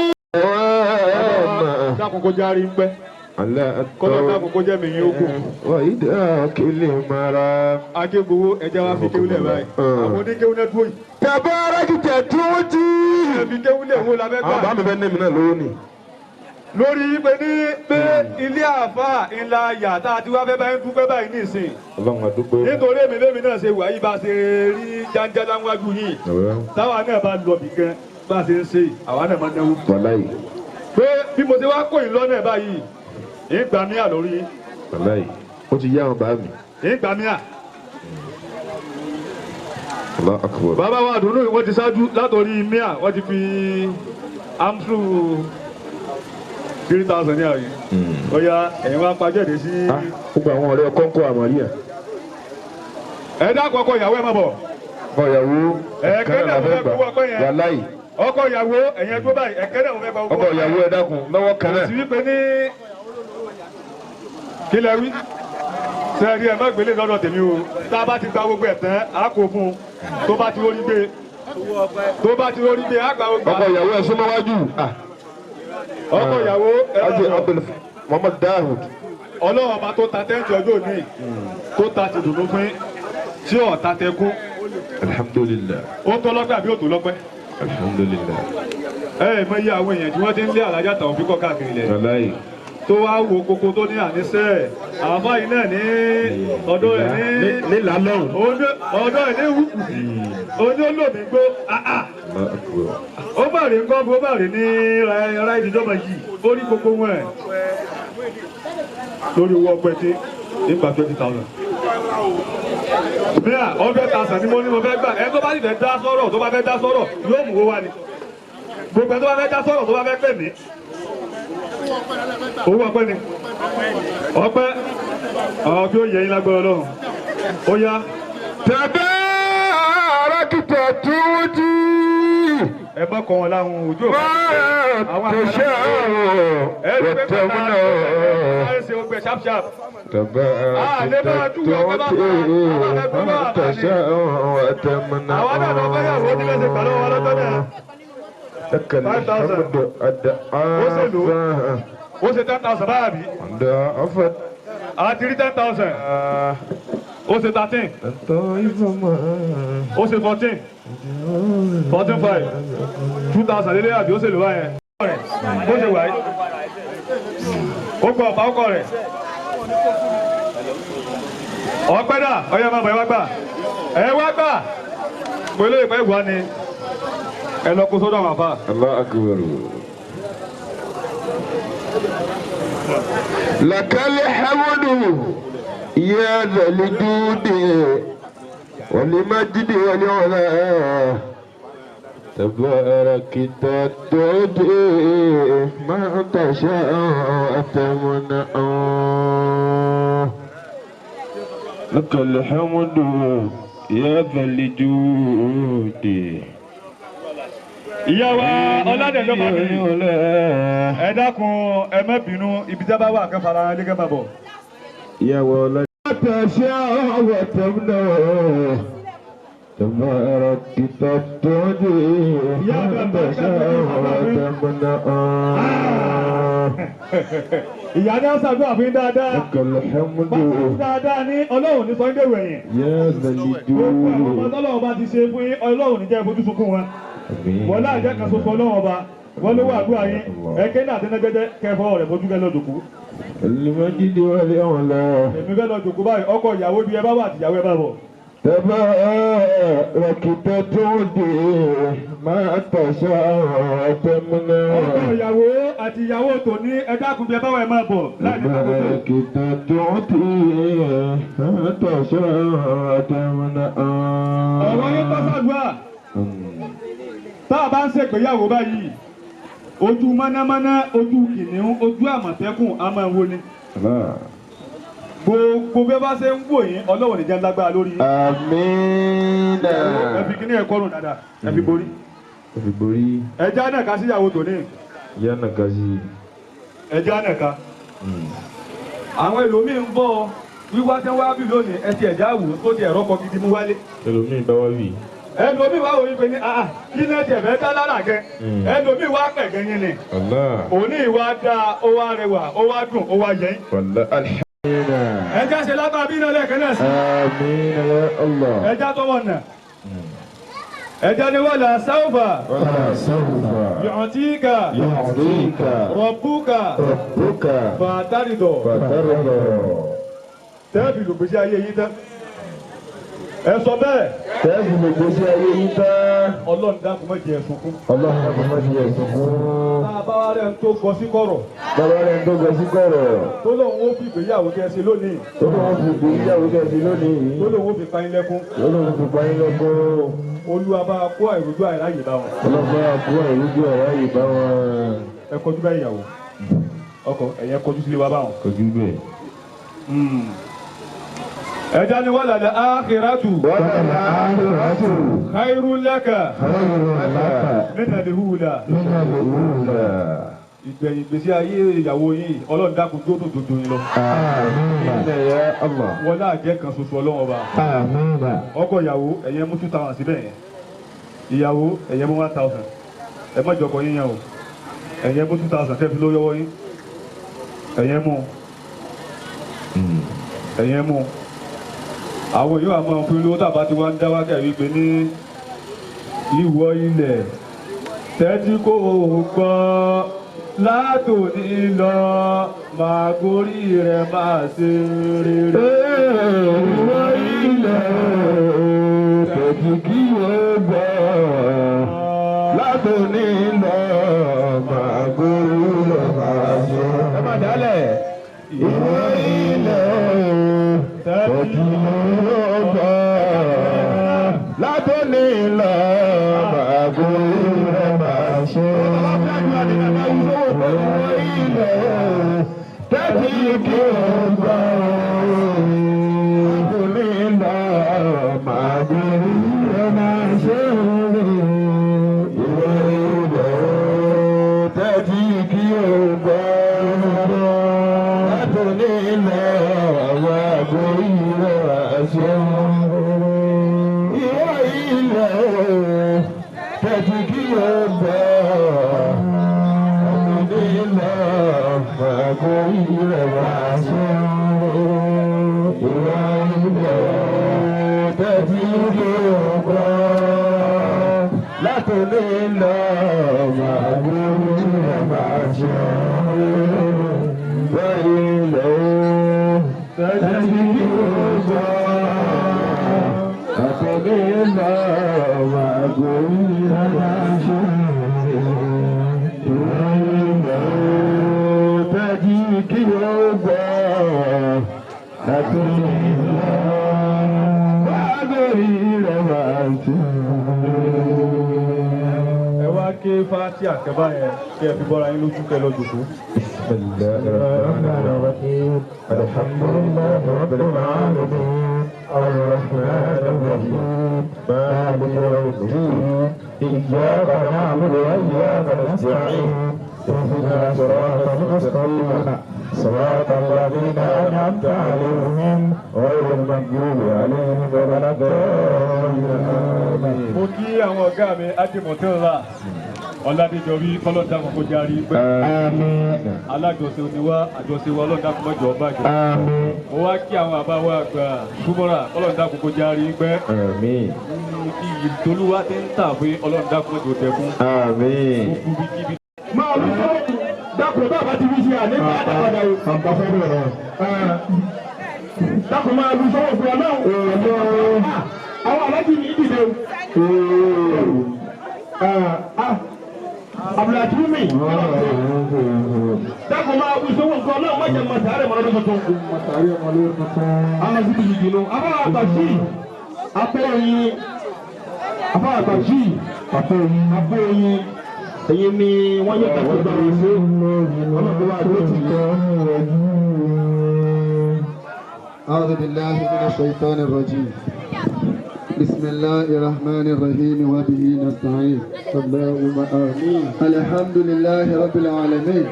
Dákun kó járí ń pẹ́. Kọ́lá dákun kó jẹ́ mi yín ogun. Wàyídà kìlì mara. Akégbowó ẹja wa fi kéwúlẹ̀ báyìí. Àwọn oníkéwúlẹ̀ dúró yìí. Tabarakita tuuti. Fi kéwúlẹ̀ wo la fẹ́ gbà. Àwọn bá mi fẹ́ ní mi náà lówó ni. Lórí pé ní pé ilé àáfàá ńlá yà tá a ti wá fẹ́ báyìí dúpẹ́ báyìí nísìn. Ọlọ́run àdúgbò. Nítorí èmi lèmi náà ṣe wà yìí bá ṣe rí jáńjálá wájú yìí. Táwa náà bá lọ bì kan bá ṣe ń ṣe àwa náà máa náwó. Wàláyì. Pé bí mo ṣe wá kó yín lọ́nà báyìí, ìgbà míà lórí. Wàláyì. Ó ti yá àwọn bá mi. Ìgbà míà. Allahu Akbar. Bàbá wa àdùnnú wọ́n ti ṣáájú látòrí míà wọ́n ti fi Amtru 3,000 ní àyè. Ó yá ẹ̀yin wá pàjọ́ èdè sí. Gbogbo àwọn ọ̀rẹ́ ọkọ ń kó àmọ́rí ẹ̀. Ẹ dákun ọkọ ìyàwó ẹ má bọ̀. Ọkọ ìyàwó ẹ̀kẹ́ náà mo fẹ́ gbowó ọkọ yẹn. Wàláì. Ọkọ ìyàwó ẹ̀yin ẹgbẹ́ báyìí ẹ̀kẹ́ náà mo fẹ́ gba owó. Ọkọ ìyàwó ẹ dákun lọ́wọ́ kan náà. Kò sí wípé ní kí lẹ wí. Sẹ́ẹ̀rí ẹ má gbélé lọ́dọ̀ tèmi o. Tá a bá ti gba gbogbo ẹ̀ tán, a kò fún un. Tó bá ti rórí gbé. Tó bá ti rórí gbé, a gba gbogbo. Ọkọ ìyàwó ẹ súnmọ́ wájú. Ọkọ ìyàwó ẹ Haji Abdul Muhammad Dawud. Ọlọ́run ọba tó ta tẹ́ǹtì ọjọ́ òní tó ta ti dùnú fún tí ọ̀ta tẹ kú. Alhamdulillah. Ó tó lọ́pẹ́ àbí ó tó lọ́pẹ́? Alhamdulillah. Ẹ ẹ mọ iye àwọn èèyàn tí wọ́n ti ń lé Alájà Taofeek kọ́ káàkiri lẹ̀. Wàláì. Tó wá wo koko tó ní àníṣe àbá yìí náà ní ọ̀dọ̀ ẹ̀ ní. Nílà lọ́hùn. Ọ̀dọ̀ ẹ̀ ní wùkù sí. Oní olómi gbó. Ó bà rí nǹkan bó bà rí ní ra ìdíjọ́mọ yìí. Ó rí koko wọn ẹ̀. Lórí owó ọpẹ tí nígbà 20,000. Bíyà 100,000 ni mo ní mo fẹ́ gbà. Ẹ tó bá sì fẹ́ dá sọ́rọ̀ tó bá fẹ́ dá sọ́rọ̀ yóò mú owó wá ni. Gbogbo ẹ tó bá fẹ́ dá sọ́rọ̀ tó bá fẹ́ pè mí. Owó ọpẹ́ ni. Ọpẹ́ àwọn tí ó yẹ yín lágbára Ọlọ́run. Ó yá. Tabarakta tuuti. Ẹ bá kọ wọn láhùn ojú òkú. Ma tasha'u wa tamna. Ẹ ṣe ogbẹ sharp sharp. Tabarakta tuuti ma tasha'u wa tamna. Àwọn náà lọ fẹ́ yàwó ní lẹ́sẹ̀ pẹ̀lú wọn lọ́jọ́ náà. Lakal hamdu Ó ṣe lò ad'afa. ó ṣe 10,000 báyà bí. Ad'afa. Àti rí 10,000. Ó ṣe 13. Ó ṣe 14. 14,500. 2,000 lélẹ́ àbí ó ṣe lò báyẹn. Bó ṣe wà yìí. Ó kọ ọ̀pá ọkọ rẹ̀. Ọpẹ́ dà, ọyọ́ máa bọ̀ ẹ wá gbà. Ẹ wá gbà. Pẹ̀lú ìpẹ́ ìwà ni ẹ lọ kó sọ́dọ̀ àwọn àfà. Allah akbar. Lakal hamdu ya dhal judi wal majdi wal ula. Tabarakta tu'ti ma tasha'u wa tamna'u. Lakal hamdu ya dhal judi. Ìyá wa Ọládẹ̀jọ́ Fábíyì, ẹ dákun ẹ má bínú ibi tí a bá wà kán fara lé kán máa bọ̀. Ìyá wa Ọládẹ̀jọ́. Tasha'u wa tamna'u. Tabarakta tu'ti ma tasha'u wa tamna'u. Ìyá ní àṣàdúrà fún yín dáadáa. Lakal hamdu Dáadáa ní Ọlọ́run ní Sunday wẹ̀yìn. ya dhal Gbogbo àwọn ọmọ judi. tọ́lọ́run bá ti ṣe fún yín Ọlọ́run ní jẹ́ fojú sunkún wọn. Wọ́n láì jẹ́ kan ṣoṣo Ọlọ́run ọba. Wọ́n ló wà àdúrà yín. Ẹ̀kẹ́ náà àti nẹ́gẹ́dẹ́ kẹfọ́ rẹ̀ fojú kẹ́ lọ jòkó. Al-majdi wal ula. Èmi fẹ́ lọ jòkó báyìí ọkọ ìyàwó bí ẹ bá wà àti ìyàwó ẹ bá bọ̀. Tabarakta tu'ti ma tasha'u wa tamna'u. Ọkọ ìyàwó àti ìyàwó tòní ẹ dákun bí ẹ bá wà ẹ máa bọ̀. Láì ní kókó. Tabarakta tu'ti ma tasha'u wa tamna'u. Ọ̀rọ̀ yín tọ́ sàdúrà. Tá a bá ń ṣègbéyàwó báyìí, ojú mọ́námọ́ná, ojú kìnìún, ojú àmọ̀tẹ́kùn a máa ń wo ni. Gbogbo bí ẹ bá ṣe ń wò yín, Ọlọ́run ní jẹ́ lágbára lórí yín. Àmín. Ẹ fi kíní ẹ kọ́rùn dáadáa, ẹ fi borí. Ẹ fi borí. Ẹja náà ká síyàwó tòní. Yá nàka sí. Ẹja náà ká. Àwọn ẹlòmíín ń bọ̀ wíwá tí wọ́n wá bí lónìí, ẹ ti ẹ̀já wò ó ti ẹ̀rọ kọ gidi mú wálé. Ẹlòmíì bá wá bì. Ẹlòmíín wá wòye pé ní àà kí náà tiẹ̀ fẹ́ dá lára gẹ. Ẹlòmíín wá pẹ̀gẹ́ yín ni. Allah. Òní ìwà dáa, ó wá rẹwà, ó wá dùn, ó wá yẹn. Wallah. Alhamdulillah. Ẹja ṣe lápá bí náà lẹ́ẹ̀kan náà sí. Àmín ya Allah. Ẹja tọwọ́ nà. Ẹja ni wala sáwùfà. Wala sawfa. Yu'tika. Yu'tika. Rabbuka. Rabbuka. Fàtàrídọ̀. Fatarda. Tẹ́ẹ̀fì lògbèsí ayé yín tán. Ẹ sọ bẹ́ẹ̀. Tẹ́ẹ̀fù lè gbèsè ayé yín tán. Ọlọ́run dákun má jẹ́ ẹ sunkún. Ọlọ́run dákun má jẹ́ ẹ sunkún. Bàbá wa rẹ̀ ń tó gọ sí kọ̀rọ̀. Bàbá rẹ̀ ń tó gọ sí kọ̀rọ̀. Tó lóun ó fi ìgbéyàwó kẹ́ ṣe lónìí. Tó lóun ó fi ìgbéyàwó kẹ́ ṣe lónìí. Tó lóun ó fi pa yín lẹ́kún. Tó lóun ó fi pa yín lẹ́kún. Olúwa bá kó àìrójú àìráyè bá wọn. Ọlọ́run bá kó àìrójú àìráyè bá wọn. Ẹ kọjú bá ìyàwó. Ọkọ ẹ̀yẹ kọjú sílé wa báwọn. Kọjú bẹ́ẹ̀. Ẹja ni wàlà lẹ àkìrátù. Wàlà lẹ àkìrátù. Khairu laka. Khairu laka. Mina lihula. Mina lihula. Ìgbẹ̀yìn gbèsè ayé ìyàwó yìí Ọlọ́run dákun jó tó dodo yín lọ. Àmín ya Allah. Wọlé àjẹ́ kan ṣoṣo Ọlọ́run ọba. Àmín. Ọkọ ìyàwó ẹ̀yẹ mú 2000 síbẹ̀ yẹn. Ìyàwó ẹ̀yẹ mú 1000. Ẹ má jọkọ yín yẹn o. Ẹ̀yẹ mú 2000 kẹ́ẹ̀ fi lórí ọwọ́ yín. Ẹ̀yẹ mú. Ẹ̀yẹ mú. Àwọn yóò máa fún lówó tàbá tí wọ́n ń dá wákẹ́ wípé ní ìwọ ilẹ̀ tẹ́tí kò gbọ́ látòní lọ máa gorí rẹ̀ máa ṣe rere. Ìwọ ilẹ̀ tẹ́tí kí o gbọ́ látòní lọ máa gorí rẹ̀ máa ṣe. Ẹ má dálẹ̀. Ìwọ ilẹ̀ tẹ́tí kí o gbọ́ látòní lọ máa gorí rẹ̀ máa ṣe. Tẹ́tí kí o gbọ́ látòní lọ máa gorí rẹ̀ máa ṣe. Ìwọ ilẹ̀ tẹ́tí kí o gbọ́ látòní lọ máa gorí rẹ̀ máa ṣe. Ìwọ ilẹ̀ tẹ́tí kí o gbọ́ látòní lọ máa gorí rẹ̀ máa ṣe. Ìwọ ilẹ̀ tẹ́tí kí o gbọ́ látòní lọ máa gorí rẹ̀ máa ṣe. Ìwọ ilẹ̀ tẹ́tí kí o gbọ́ látòní lọ máa gorí rẹ̀ máa ṣe. Ìwọ ilẹ̀ tẹ́tí kí o gbọ́ látòní lọ máa gorí rẹ̀ máa ṣe. Ẹ wá ké fáti àkẹ́bá yẹn kí ẹ fi bọ́ra yín lójú kẹ́ lọ jòkó. بسم الله الرحمن الرحيم الحمد لله رب العالمين الرحمن الرحيم مالك يوم الدين إياك نعبد وإياك نستعين اهدنا صراط المستقيم صراط الذين أنعمت عليهم غير المغضوب عليهم ولا الضالين. Mo kí àwọn ọ̀gá mi Adémọ̀tẹ́lá Ọládéjọbí kọ́lọ́dàkùn kó járí pẹ́. Alájọṣe oníwá àjọṣe wa ọlọ́dàkùn mọ́jọ bàjẹ́. Mo wá kí àwọn àbá wa àgbà Súmọ́ra kọ́lọ́dàkùn kó járí pẹ́. Iyì tolúwa ti ń tà fún ọlọ́dàkùn mọ́jọ tẹ̀kún. Gbogbo bí kíbi. Máa wí fún dákun bàbá ti wí sí àná ìgbà àdàpadà o. Dákun máa wí sọ́wọ́ fún Ọlọ́run. Àwọn aláàjì ní ìdílé o. Abdulhakimi dákun máa wí sọ́wọ́ fún Ọlọ́run má jẹ́ màtàrí mọ́ lọ́dún tuntun. Àwọn sì ti dìde nù. Àbá àgbàjì apẹ́yìn àbá àgbàjì apẹ́yìn ẹ̀yin ni wọ́n yẹ ká tó gbà wọ́n sí ọlọ́run wa ló ti yẹ. أعوذ بالله من الشيطان الرجيم بسم الله الرحمن الرحيم وبه نستعين اللهم آمين الحمد لله رب العالمين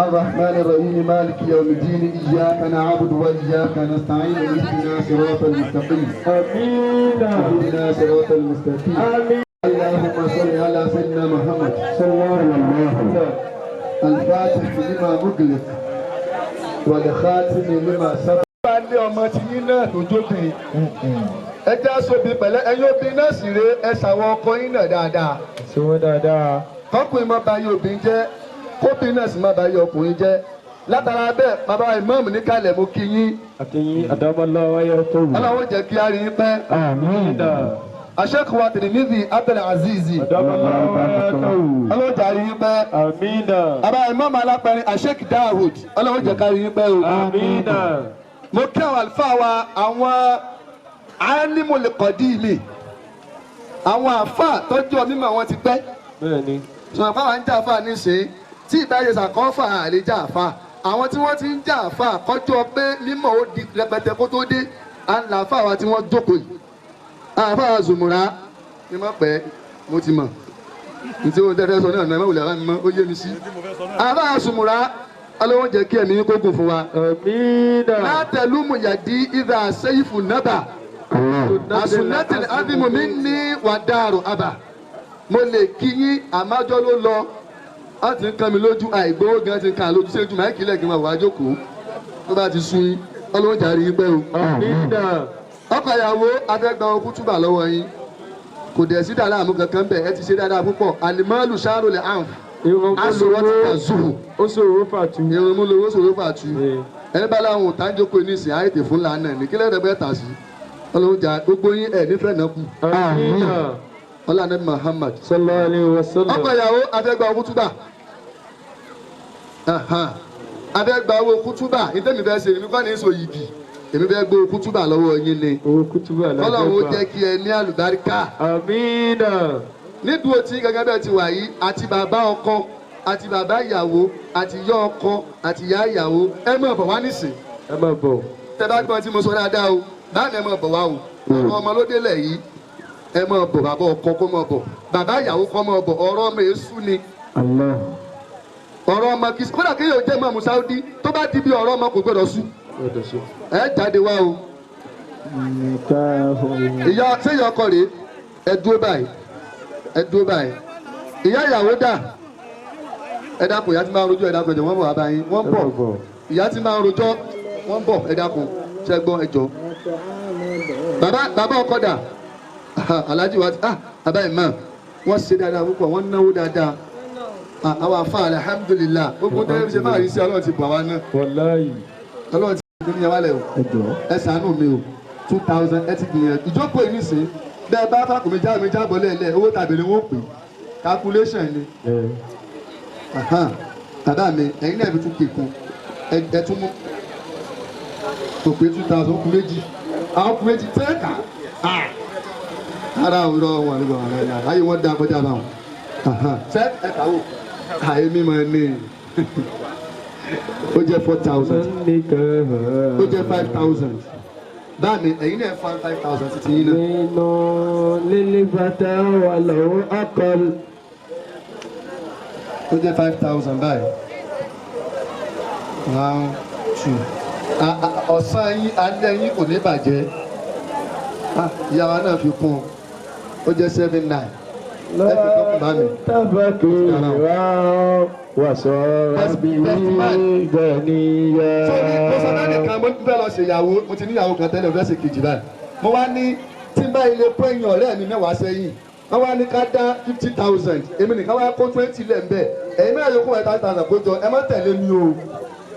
الرحمن الرحيم مالك يوم الدين إياك نعبد وإياك نستعين اهدنا صراط المستقيم آمين اهدنا صراط المستقيم آمين اللهم صل على سيدنا محمد صلى الله عليه وسلم الفاتح لما أغلق والخاتم لما سبق. Bá lé ọmọ tí yín náà tó jókòó ẹ já sóbi pẹ̀lẹ́ ẹ̀yin obìnrin náà sì rè ẹ ṣàwọn ọkọ yín náà dáadáa. Ṣé wọ́n dáadáa? Kọ́kùnrin má bà yé obìnrin jẹ́, kóbìnrin náà sì má bà yé ọkùnrin jẹ́. Látara bẹ́ẹ̀, bàbá ìmáàmù níkàlẹ̀, mo kí yín. Àtẹ̀yìn àdámọ́lá wáyé tó wù. Ọlọ́run jẹ́ kí á rí yín pẹ́. Àmín. Aṣẹ́kù wa Tìrìmìzì Abdul Aziz. Àdámọ́lá wáyé tó wù. Ọlọ́run jẹ́ àrí yín pẹ́. Àmín. Bàbá ìmáàmù alápẹ̀rin Aṣẹ́kù Dawud. Ọlọ́run jẹ́ ká rí yín pẹ́ o. Àmín. Mo kí àwọn àlùfáà wa, àwọn alimul qadimi, àwọn àfáà tọ́jú ọmọ wọn ti pẹ́. Bẹ́ẹ̀ni. Sọ̀rọ̀ fáwọn ń jà fáà nísìnyí tí ìbáyé sàkọ́fà àlè jà fáà, àwọn tí wọ́n ti ń jà fáà kọjọ́ pé mímọ̀ ó di rẹpẹtẹ kó tó dé, à ń là fáà wa tí wọ́n jókòó yìí. Àfáà Zùmùrà ní mọ̀ pẹ́, mo ti mọ̀ ntí o tẹ́tẹ́ sọ ní ọ̀nà ẹ̀mọ́ wùlẹ̀ mi mọ́ ó yé mi sí. Àfáà Zùmùrà, Ọlọ́run jẹ́ kí ẹ̀mí kó gùn fún wa. Àmín. Látẹ̀lúmù yàdí ìdá sẹ́yìfù nábà àsùnátìlì ádìmù mi ní wàdàrú àbà. Mo lè kí yín àmájọ́ ló lọ, a ti ń kan mi lójú, àìgbówó gan ti ń kan lójú séjú máa kílẹ̀ kí n máa wàá jókòó tó bá ti sun yín. Ọlọ́run jàre yín pẹ́ o. Ọkọ ìyàwó, afẹ́gbà okú túbà lọ́wọ́ yín, kò dẹ̀ sí dáadáa àmú kankan bẹ́ẹ̀, ẹ ti ṣe dáadáa púpọ̀. Alimọ́lù sáró lè ànf aṣòro ti kà zuhu. Ó ṣòro fàtú. Irun mú lowó ṣòro fàtú. Ẹni bá láwọn ò tá ń jókòó ní ìsìn àìtè fún lánàá ní kílẹ̀ rẹ̀ bẹ́ẹ̀ tà sí. Ọlọ́run jà gbogbo yín ẹ̀ nífẹ̀ẹ́ náà kù. Ọlọ́run Muhammad. Sallallahu alaihi wasallam. Ọkọ ìyàwó, afẹ́gbà owó túbà. Afẹ́gbà owó kútúbà. Ìtẹ́mi fẹ́ ṣe, èmi kọ́ ní sọ yìgì, èmi fẹ́ gbé owó kútúbà lọ́wọ́ yín ni. Owó kútúbà lọ́wọ́. Ọlọ́run ó jẹ́ kí ẹ ní àlùbáríkà. Àmín. Nídùú otí gẹ́gẹ́ bẹ́ẹ̀ ti wà yìí, àti bàbá ọkọ àti bàbá ìyàwó àti ìyá ọkọ àti ìyá ìyàwó, ẹ máa bọ̀ wá nísìn. Ẹ máa bọ̀. Tẹ bá gbọ́n tí mo sọ dáadáa o, báàmì ẹ máa bọ̀ wá o. Ọ̀rọ̀ ọmọ ló délẹ̀ yìí, ẹ máa bọ̀. Bàbá ọkọ kó máa bọ̀, bàbá ìyàwó kó máa bọ̀. Ọ̀rọ̀ ọmọ èésú ni. Ọ̀rọ̀ ọmọ kìí kódà kí yóò jẹ́ mọ́mú Sáúdí, tó bá di bí ọ̀rọ̀ ọmọ kò gbọ́dọ̀ sú. Ẹ jáde wá o. Ìyá ṣé ìyá ọkọ rèé? Ẹ dúró báyìí, ẹ dúró báyìí. Ìyá ìyàwó dà? Ẹ dákun, ìyá tí máa ń rojọ́, ẹ dákun, ẹjọ wọ́n bọ̀ wá báyìí, wọ́n bọ̀. Ìyá tí máa ń rojọ́, wọ́n bọ̀, ẹ dákun, ṣe gbọ́, ẹ jọ. Bàbá ọkọ dà? Alhaji wa, bàbá imam, wọ́n ṣe dáadáa púpọ̀, wọ́n náwó dáadáa. Àwọn afa alhamdulillah, gbogbo tẹ́lẹ̀ ṣe máa rí sí Ọlọ́run ti bọ̀ wá náà. Wàláyì. Ọlọ́run ti ní yàrá lẹ̀ o. Ẹ ṣàánú mi o, 2000 ẹ ti gbìyànjú. Ìjókòó yìí nìsín, bẹ́ẹ̀ bá fàkùnmí jáwé mi jábọ̀ lẹ́ẹ̀lẹ́, owó tàbí ni wọ́n pè calculation ni. Bàbá mi, ẹ̀yin náà fi tún kékun, ẹ tún mú kò pé 2000, ó kù méjì, àwọn kù méjì tẹ́ẹ̀ka ara òwúrọ̀ wọn nígbà wọn náà ayé wọn dá kọjá báwọn. Ṣé ẹ kà wò àyè mímọ ní ó jẹ́ 4000, ó jẹ́ 5000. Báàmì, ẹ̀yin náà fa 5000 títí yín náà. Nínú lílé bàtà wà lọ́wọ́ akọ́l. Ó jẹ́ 5000 báyìí. 1 2 ọ̀sán yín alẹ́ yín kò ní bàjẹ́. Ìyá wa náà fi kún un, ó jẹ́ 7 9. Ẹ fi kún bá mi. Tábàkì wá wà sọ̀rọ̀ bí gbẹ̀níyà. Sọ́ni mo sọ náà nìkan, mo fẹ́ lọ ṣe ìyàwó, mo ti níyàwó kan tẹ́lẹ̀, mo fẹ́ ṣe kejì báyìí. Mo wá ní tí n bá ilé pẹ́yìn ọ̀rẹ́ mi mẹ́wàá sẹ́yìn, wọ́n wá ní ká dá 50,000, èmi nìkan wá kó 20 lẹ̀ ń bẹ̀, ẹ̀yin mẹ́rin yòókù ẹ̀ 30,000 kó jọ, ẹ má tẹ̀lé mi o.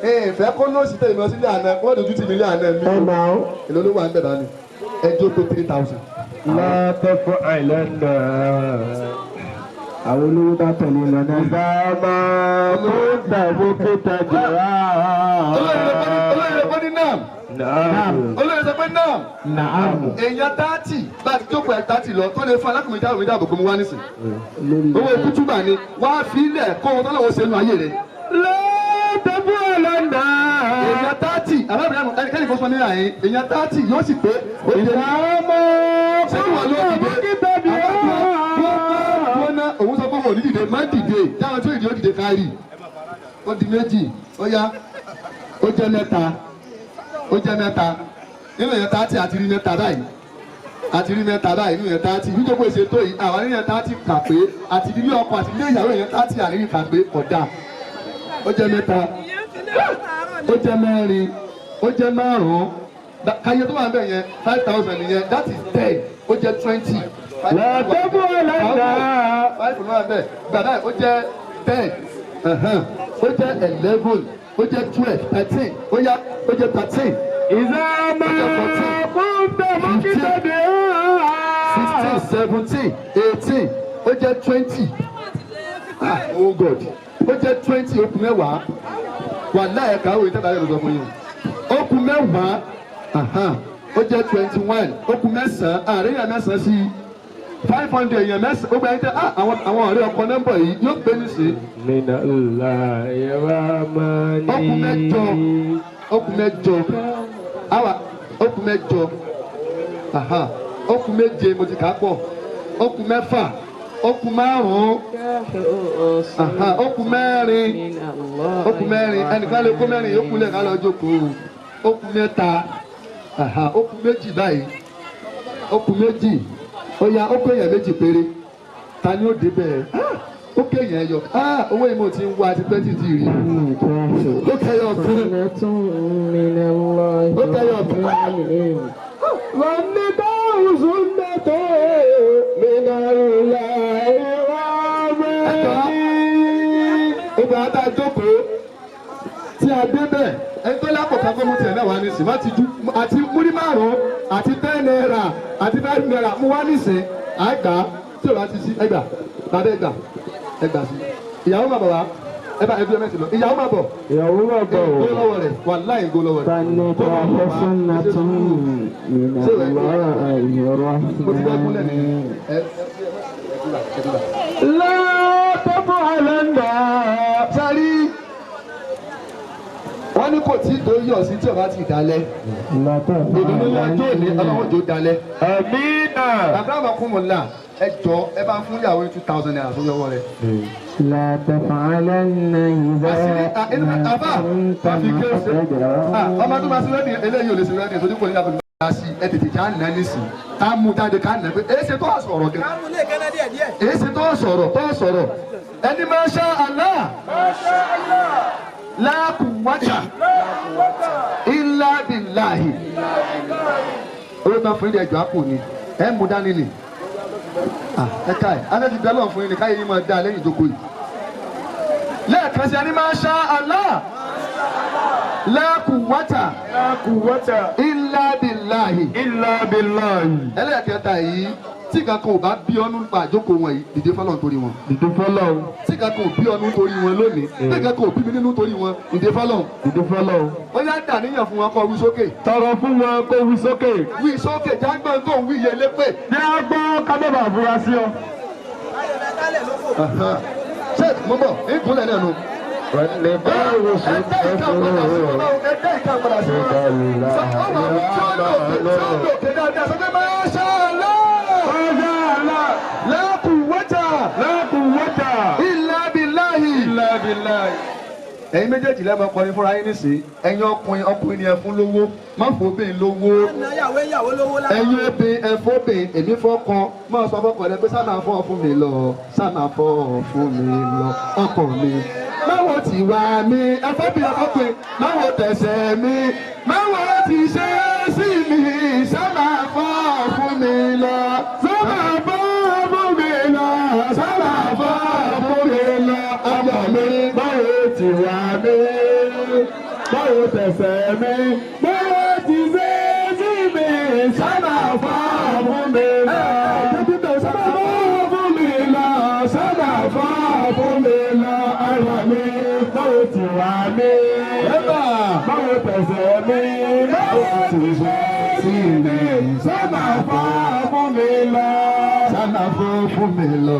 Ìfẹ́ kó lóòsì tẹ̀lé mi lọ sílé àná, wọ́n dojú tì mí lé àná mi o. Èló ló wà ń bẹ̀ bá mi? Ẹ jókòó 3,000. Látọ̀fọ̀ àìlẹ́nà. Àwọn olówó bá tẹ̀lé lọ náà. Ìdáàmà kó dàbò kéta jẹ̀rá. Olóyè sọ pé ní náà. Olóyè sọ pé náà. Nàám. Èèyàn 30 bá ti jókòó ẹ̀ 30 lọ tó lè fún alákùnrin jáwé dáàbò kó mu wá nísìn. Owó kútúbà ni wàá fi ilẹ̀ kó ohun tó lọ́wọ́ ṣe nu ayé rẹ̀. Látọ̀fọ̀ àìlẹ́nà. Èèyàn 30 alábìrin ẹnikẹ́ni kò sọ ní àyín, èèyàn 30 yóò sì pé. Ìdáàmà ṣé ìwọ ló dìde? Gbóná òun sọ pé òun ò ní dìde, má dìde, dáhùn tó ìdí ó dìde kárì. Ó di méjì, ó yá, ó jẹ́ mẹ́ta, ó jẹ́ mẹ́ta. Nínú èèyàn 30 àti rí mẹ́ta báyìí. Àti rí mẹ́ta báyìí nínú èèyàn 30. Níjókòó ṣe tó yìí, àwọn èèyàn 30 kà pé àti ilé ọkọ àti ilé ìyàwó èèyàn 30 àrírí kà pé kódà. Ó jẹ́ mẹ́ta, ó jẹ́ mẹ́rin, ó jẹ́ márùn-ún. Káyé tó wà ń bẹ̀ yẹn 5,000 nìyẹn, that is 10, ó jẹ́ 20. Látọ̀fọ̀ àìlẹ́nà. 5 ló wà ń bẹ̀, gbàdá ó jẹ́ 10, ó jẹ́ 11. Ó jẹ́ 12, 13, ó yá, ó jẹ́ 13. إذا ما كنت مقتدرا 16, 17, 18, ó jẹ́ 20. Ah, oh God, ó jẹ́ 20. Ó kù 10. Wàláhì, ẹ̀ka òye tẹ́lẹ̀ ayé ló sọ fún yín o. Ó kù 10, ó jẹ́ 21. Ó kù 9. Àárín yẹn, 9 sí 500, èèyàn 9. Ó gba ẹni tẹ́ àwọn ọ̀rẹ́ ọkọ nọ́mbà yìí yóò gbé nísìnyí. من الله الرحمن Ó kù 8, ó kù 8 àwa, ó kù 8, ó kù 7. Mo ti kà á pọ̀. Ó kù 6, ó kù 5, ó kù 4, ó kù 4. Ẹnìkan lè kó 4 yókù lẹ̀ ká lọ jókòó. Ó kù 3, ó kù 2 báyìí, ó kù 2. Ó yá, ó kó èèyàn 2 péré. Ta ni ó débẹ̀? Ó kéèyàn ẹyọ. Owó yìí mo ti ń wá àti pẹ́ títí rí. Ó kẹyọ kan, ó kẹyọ kan. والنداء سنة من الله الرحمن. Obìnrin tá a jókòó tí a dé bẹ́ẹ̀, ẹni tó lápò kan fún mu tiẹ̀ náà wá nísìn, má ti ju àti múrí 5 àti ₦10 àti ₦5 mú wá nísìn àgbà tí o bá ti sí. Ẹgbà bàbá, ẹgbà, ẹgbà sí. Ìyàwó máa bọ̀ wá. Ẹ bá ẹbí ẹ mẹ́sìn lọ. Ìyàwó máa bọ̀. Ìyàwó máa bọ̀. Ìgò lọ́wọ́ rẹ̀, wàláhì, ìgò lọ́wọ́ rẹ̀. فالنكاح سنة من الله Mo ti bá gúnlẹ̀ ní الرحمن. ẹ. لا تفعلن. Sáré, wọ́n ní kò tí tó yọ̀ sí tí o bá ti dalẹ̀. لا Ìdùnnú lọ́jọ́ òní, ọlọ́run jò dalẹ̀. آمين. Bàbá àwọn kún mọ̀ là, ẹ jọ, ẹ bá ń fún ìyàwó ₦2,000 sórí ọwọ́ rẹ̀. لا تفعلن إذا ما Àbá كنت àfi kéésì ọmọ tó máa ṣe wedding eléyìí ò lè ṣe wedding torí kò ní láti bá a sí. Ẹ tètè já nà nísìn tá a mú jáde ká nà pé èsì tó sọ̀rọ̀ gan, èsì tó sọ̀rọ̀, tó sọ̀rọ̀. Ẹni masha Allah la quwwata illa billahi. Owó tán fún ilé ẹjọ́ àpò ni ẹ mú dání ni. Ẹ ká ẹ alẹ́ ti bẹ́ẹ̀ lọ́n fún yín ni káyé yín máa dá lẹ́yìn ìjókòó yìí. Lẹ́ẹ̀kan sí, ẹni masha Allah la quwwata لا قوة illa billahi. إلا بالله. Ẹlẹ́ẹ̀kẹta yìí, tí kankan ò bá bí ọ́nú nípa àjókòó wọn yìí, dìde fọlọ́n torí wọn. Dìde fọlọ́run. Tí kankan ò bí ọ́nú torí wọn lónìí, tí kankan ò bí mi nínú torí wọn, dìde fọlọ́n. Dìde fọlọ́run. Ó yá, dàníyàn fún wọn, kó wí sókè. Tọrọ fún wọn, kó wí sókè. Wí sókè, jágbọ́n tó ń wí yẹ lépè. Ní a gbọ́ kábẹ́bà fura sí ọ. Ṣé mo bọ̀ ìkúnlẹ̀ náà nu? والنداء Ẹ dá ìka padà sí wọn, ẹ dá ìka padà sí wọn. Sọ ọmọ tí ó lòkè, tí ó lòkè dáadáa, sọ pé masha Allah. Masha Allah. La quwwata لا قوة illa billahi. إلا بالله. Ẹ̀yin méjèèjì lẹ́mọ̀ kọrin fúnra yín nísìnyí. Ẹ̀yin ọkùnrin, ọkùnrin ni ẹ fún lówó, má fún obìnrin lówó. Ẹ̀yin obìnrin, ẹ fóbìnrin, èmi fọ́kọ. Máa sọ fọ́kọ rẹ pé sá máa fọ́ fún mi lọ, sá máa fọ́ fún mi lọ, ọkọ mi. Máwo ti wá mi, ẹ fọ́bìnrin, ọkùnrin, máwo tẹ̀sẹ̀ mi, máwo ti ṣe é sí mi, sá máa fọ́ fún mi lọ. Sá máa fọ́ fún mi lọ, sá máa fọ́ fún mi lọ, ọmọ mi. Báwo ti wà mí? Báwo tẹ̀sẹ̀ mi? Báwo ti ṣe sí mi? Sá máa fọ́ fún mi lọ. Sá máa fọ́ fún mi lọ, sá máa fọ́ fún mi lọ, ọmọ mi. Báwo ti wà mí? Báwo tẹ̀sẹ̀ mi? Báwo ti ṣe sí mi? Sá máa fọ́ fún mi lọ. Sá máa fọ́ fún mi lọ.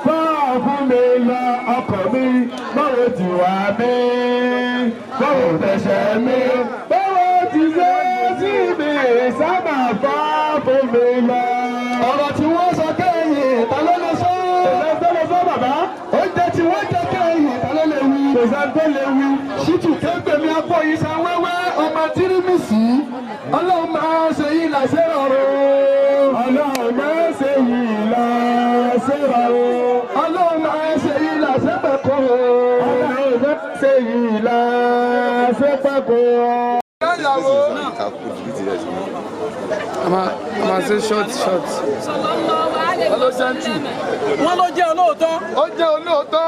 Fọ́ fún mi lọ, ọkọ mi. Báwo ti wà mí? Báwo tẹ̀sẹ̀ mi? Báwo ti ṣe sí mi? Sá máa fọ́ fún mi lọ. Ọ̀rọ̀ tí wọ́n sọ kẹ́yìn, ta ló lè sọ? Kò sẹ́ni tó lè sọ, bàbá. Oúnjẹ tí wọ́n jẹ kẹ́yìn, ta ló lè wí? Kò sẹ́ni tó lè wí. Ṣítù kéńgbèmí akọ yìí san wẹ́wẹ́ ọmọ tírímìsì. Ọlọ́run máa ṣe yìí làṣẹ rọrùn. Ọlọ́run máa ṣe yìí láṣẹ rọrùn. Ọlọ́run máa ṣe yìí làṣẹ pẹ̀kọ́. Ọlọ́run máa ṣe yìí láṣẹ pẹ̀kọ́. A máa ṣe short short. Wọ́n ló jẹ́ olóòótọ́. Ó jẹ́ olóòótọ́.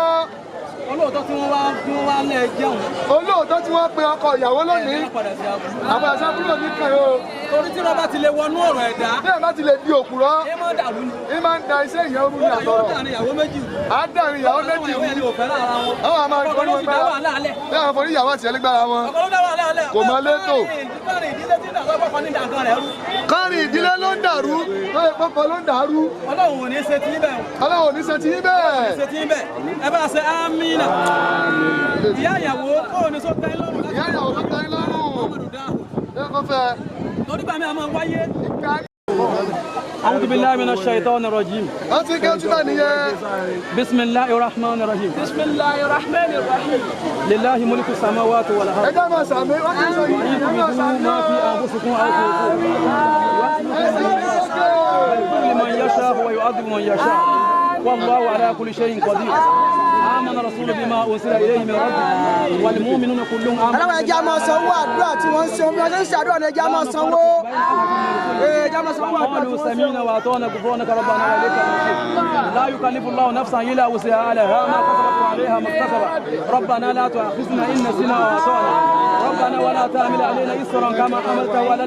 Olóòótọ́ tí wọ́n wá tí wọ́n wá lẹ́ jẹun. Olóòótọ́ tí wọ́n pe ọkọ ìyàwó lónìí. Àwọn àṣà kúrò ní kàn yóò. Torí tí wọ́n bá ti lè wọnú ọ̀rọ̀ ẹ̀dá. Bí ẹ bá ti lè di òkúrọ́. Ẹ máa dàrú ni. Ẹ máa ń da iṣẹ́ ìyàwó mú ní àtọ̀rọ̀. Yóò dàrin ìyàwó méjì. Á dàrin ìyàwó méjì. Àwọn ìyàwó fẹ́ lára wọn. Àwọn àmà Ọkọ ló sì dá wàhálà alẹ̀. Bí àwọn forí ìyàwó àti ẹlẹgbára wọn. Ọkọ ló dá wàhálà alẹ̀. Kò mọ létò. Kọ́rin ìdílé tí ń dàrú ọkọ ní dàgbọ́n rẹ̀ rú. Kọ́rin ìdílé ló ń dàrú. Lóye pọ́pọ́ ló ń dàrú. Ọlọ́run ò ní ṣe tí bẹ́ẹ̀. Ọlọ́run ò ní ṣe tí bẹ́ẹ̀. Ṣe tí bẹ́ẹ̀. Ẹ bá ṣe ámínà. Ìyá ìyàwó kó o ní sọ tẹ́ lọ́rùn. Ìyá ìyàwó tó tẹ́ lọ́rùn. Ṣé kò fẹ́? Torí gbàmí àmọ́ wáyé. أعوذ بالله من الشيطان الرجيم. Wọ́n ti gé ojúbà nìyẹn. بسم الله الرحمن الرحيم. بسم الله الرحمن الرحيم. لله ملك السماوات والأرض. Ẹ jẹ́ máa sàmì, wọ́n ti sọ yìí. Ẹ máa sàmì. ما في أنفسكم أو تخفوه يغفر لمن يشاء ويعذب من يشاء والله على كل شيء قدير. آمن الرسول بما أنزل إليه من ربه والمؤمنون كلهم آمنوا. Aláwọ̀ ẹja máa sanwó àdúrà tí wọ́n ń ṣe bí wọ́n ṣe ń ṣàdúrà ní ẹja máa sanwó. Ẹja máa sanwó àdúrà tí قالوا wọ́n ń ṣe. سمعنا وأطعنا غفرانك ربنا وإليك المصير. لا يكلف الله نفسا إلا وسعها لها ما كسبت وعليها ما اكتسبت. ربنا لا تؤاخذنا إن نسينا وأخطأنا. ربنا ولا تحمل علينا إصرا كما حملته على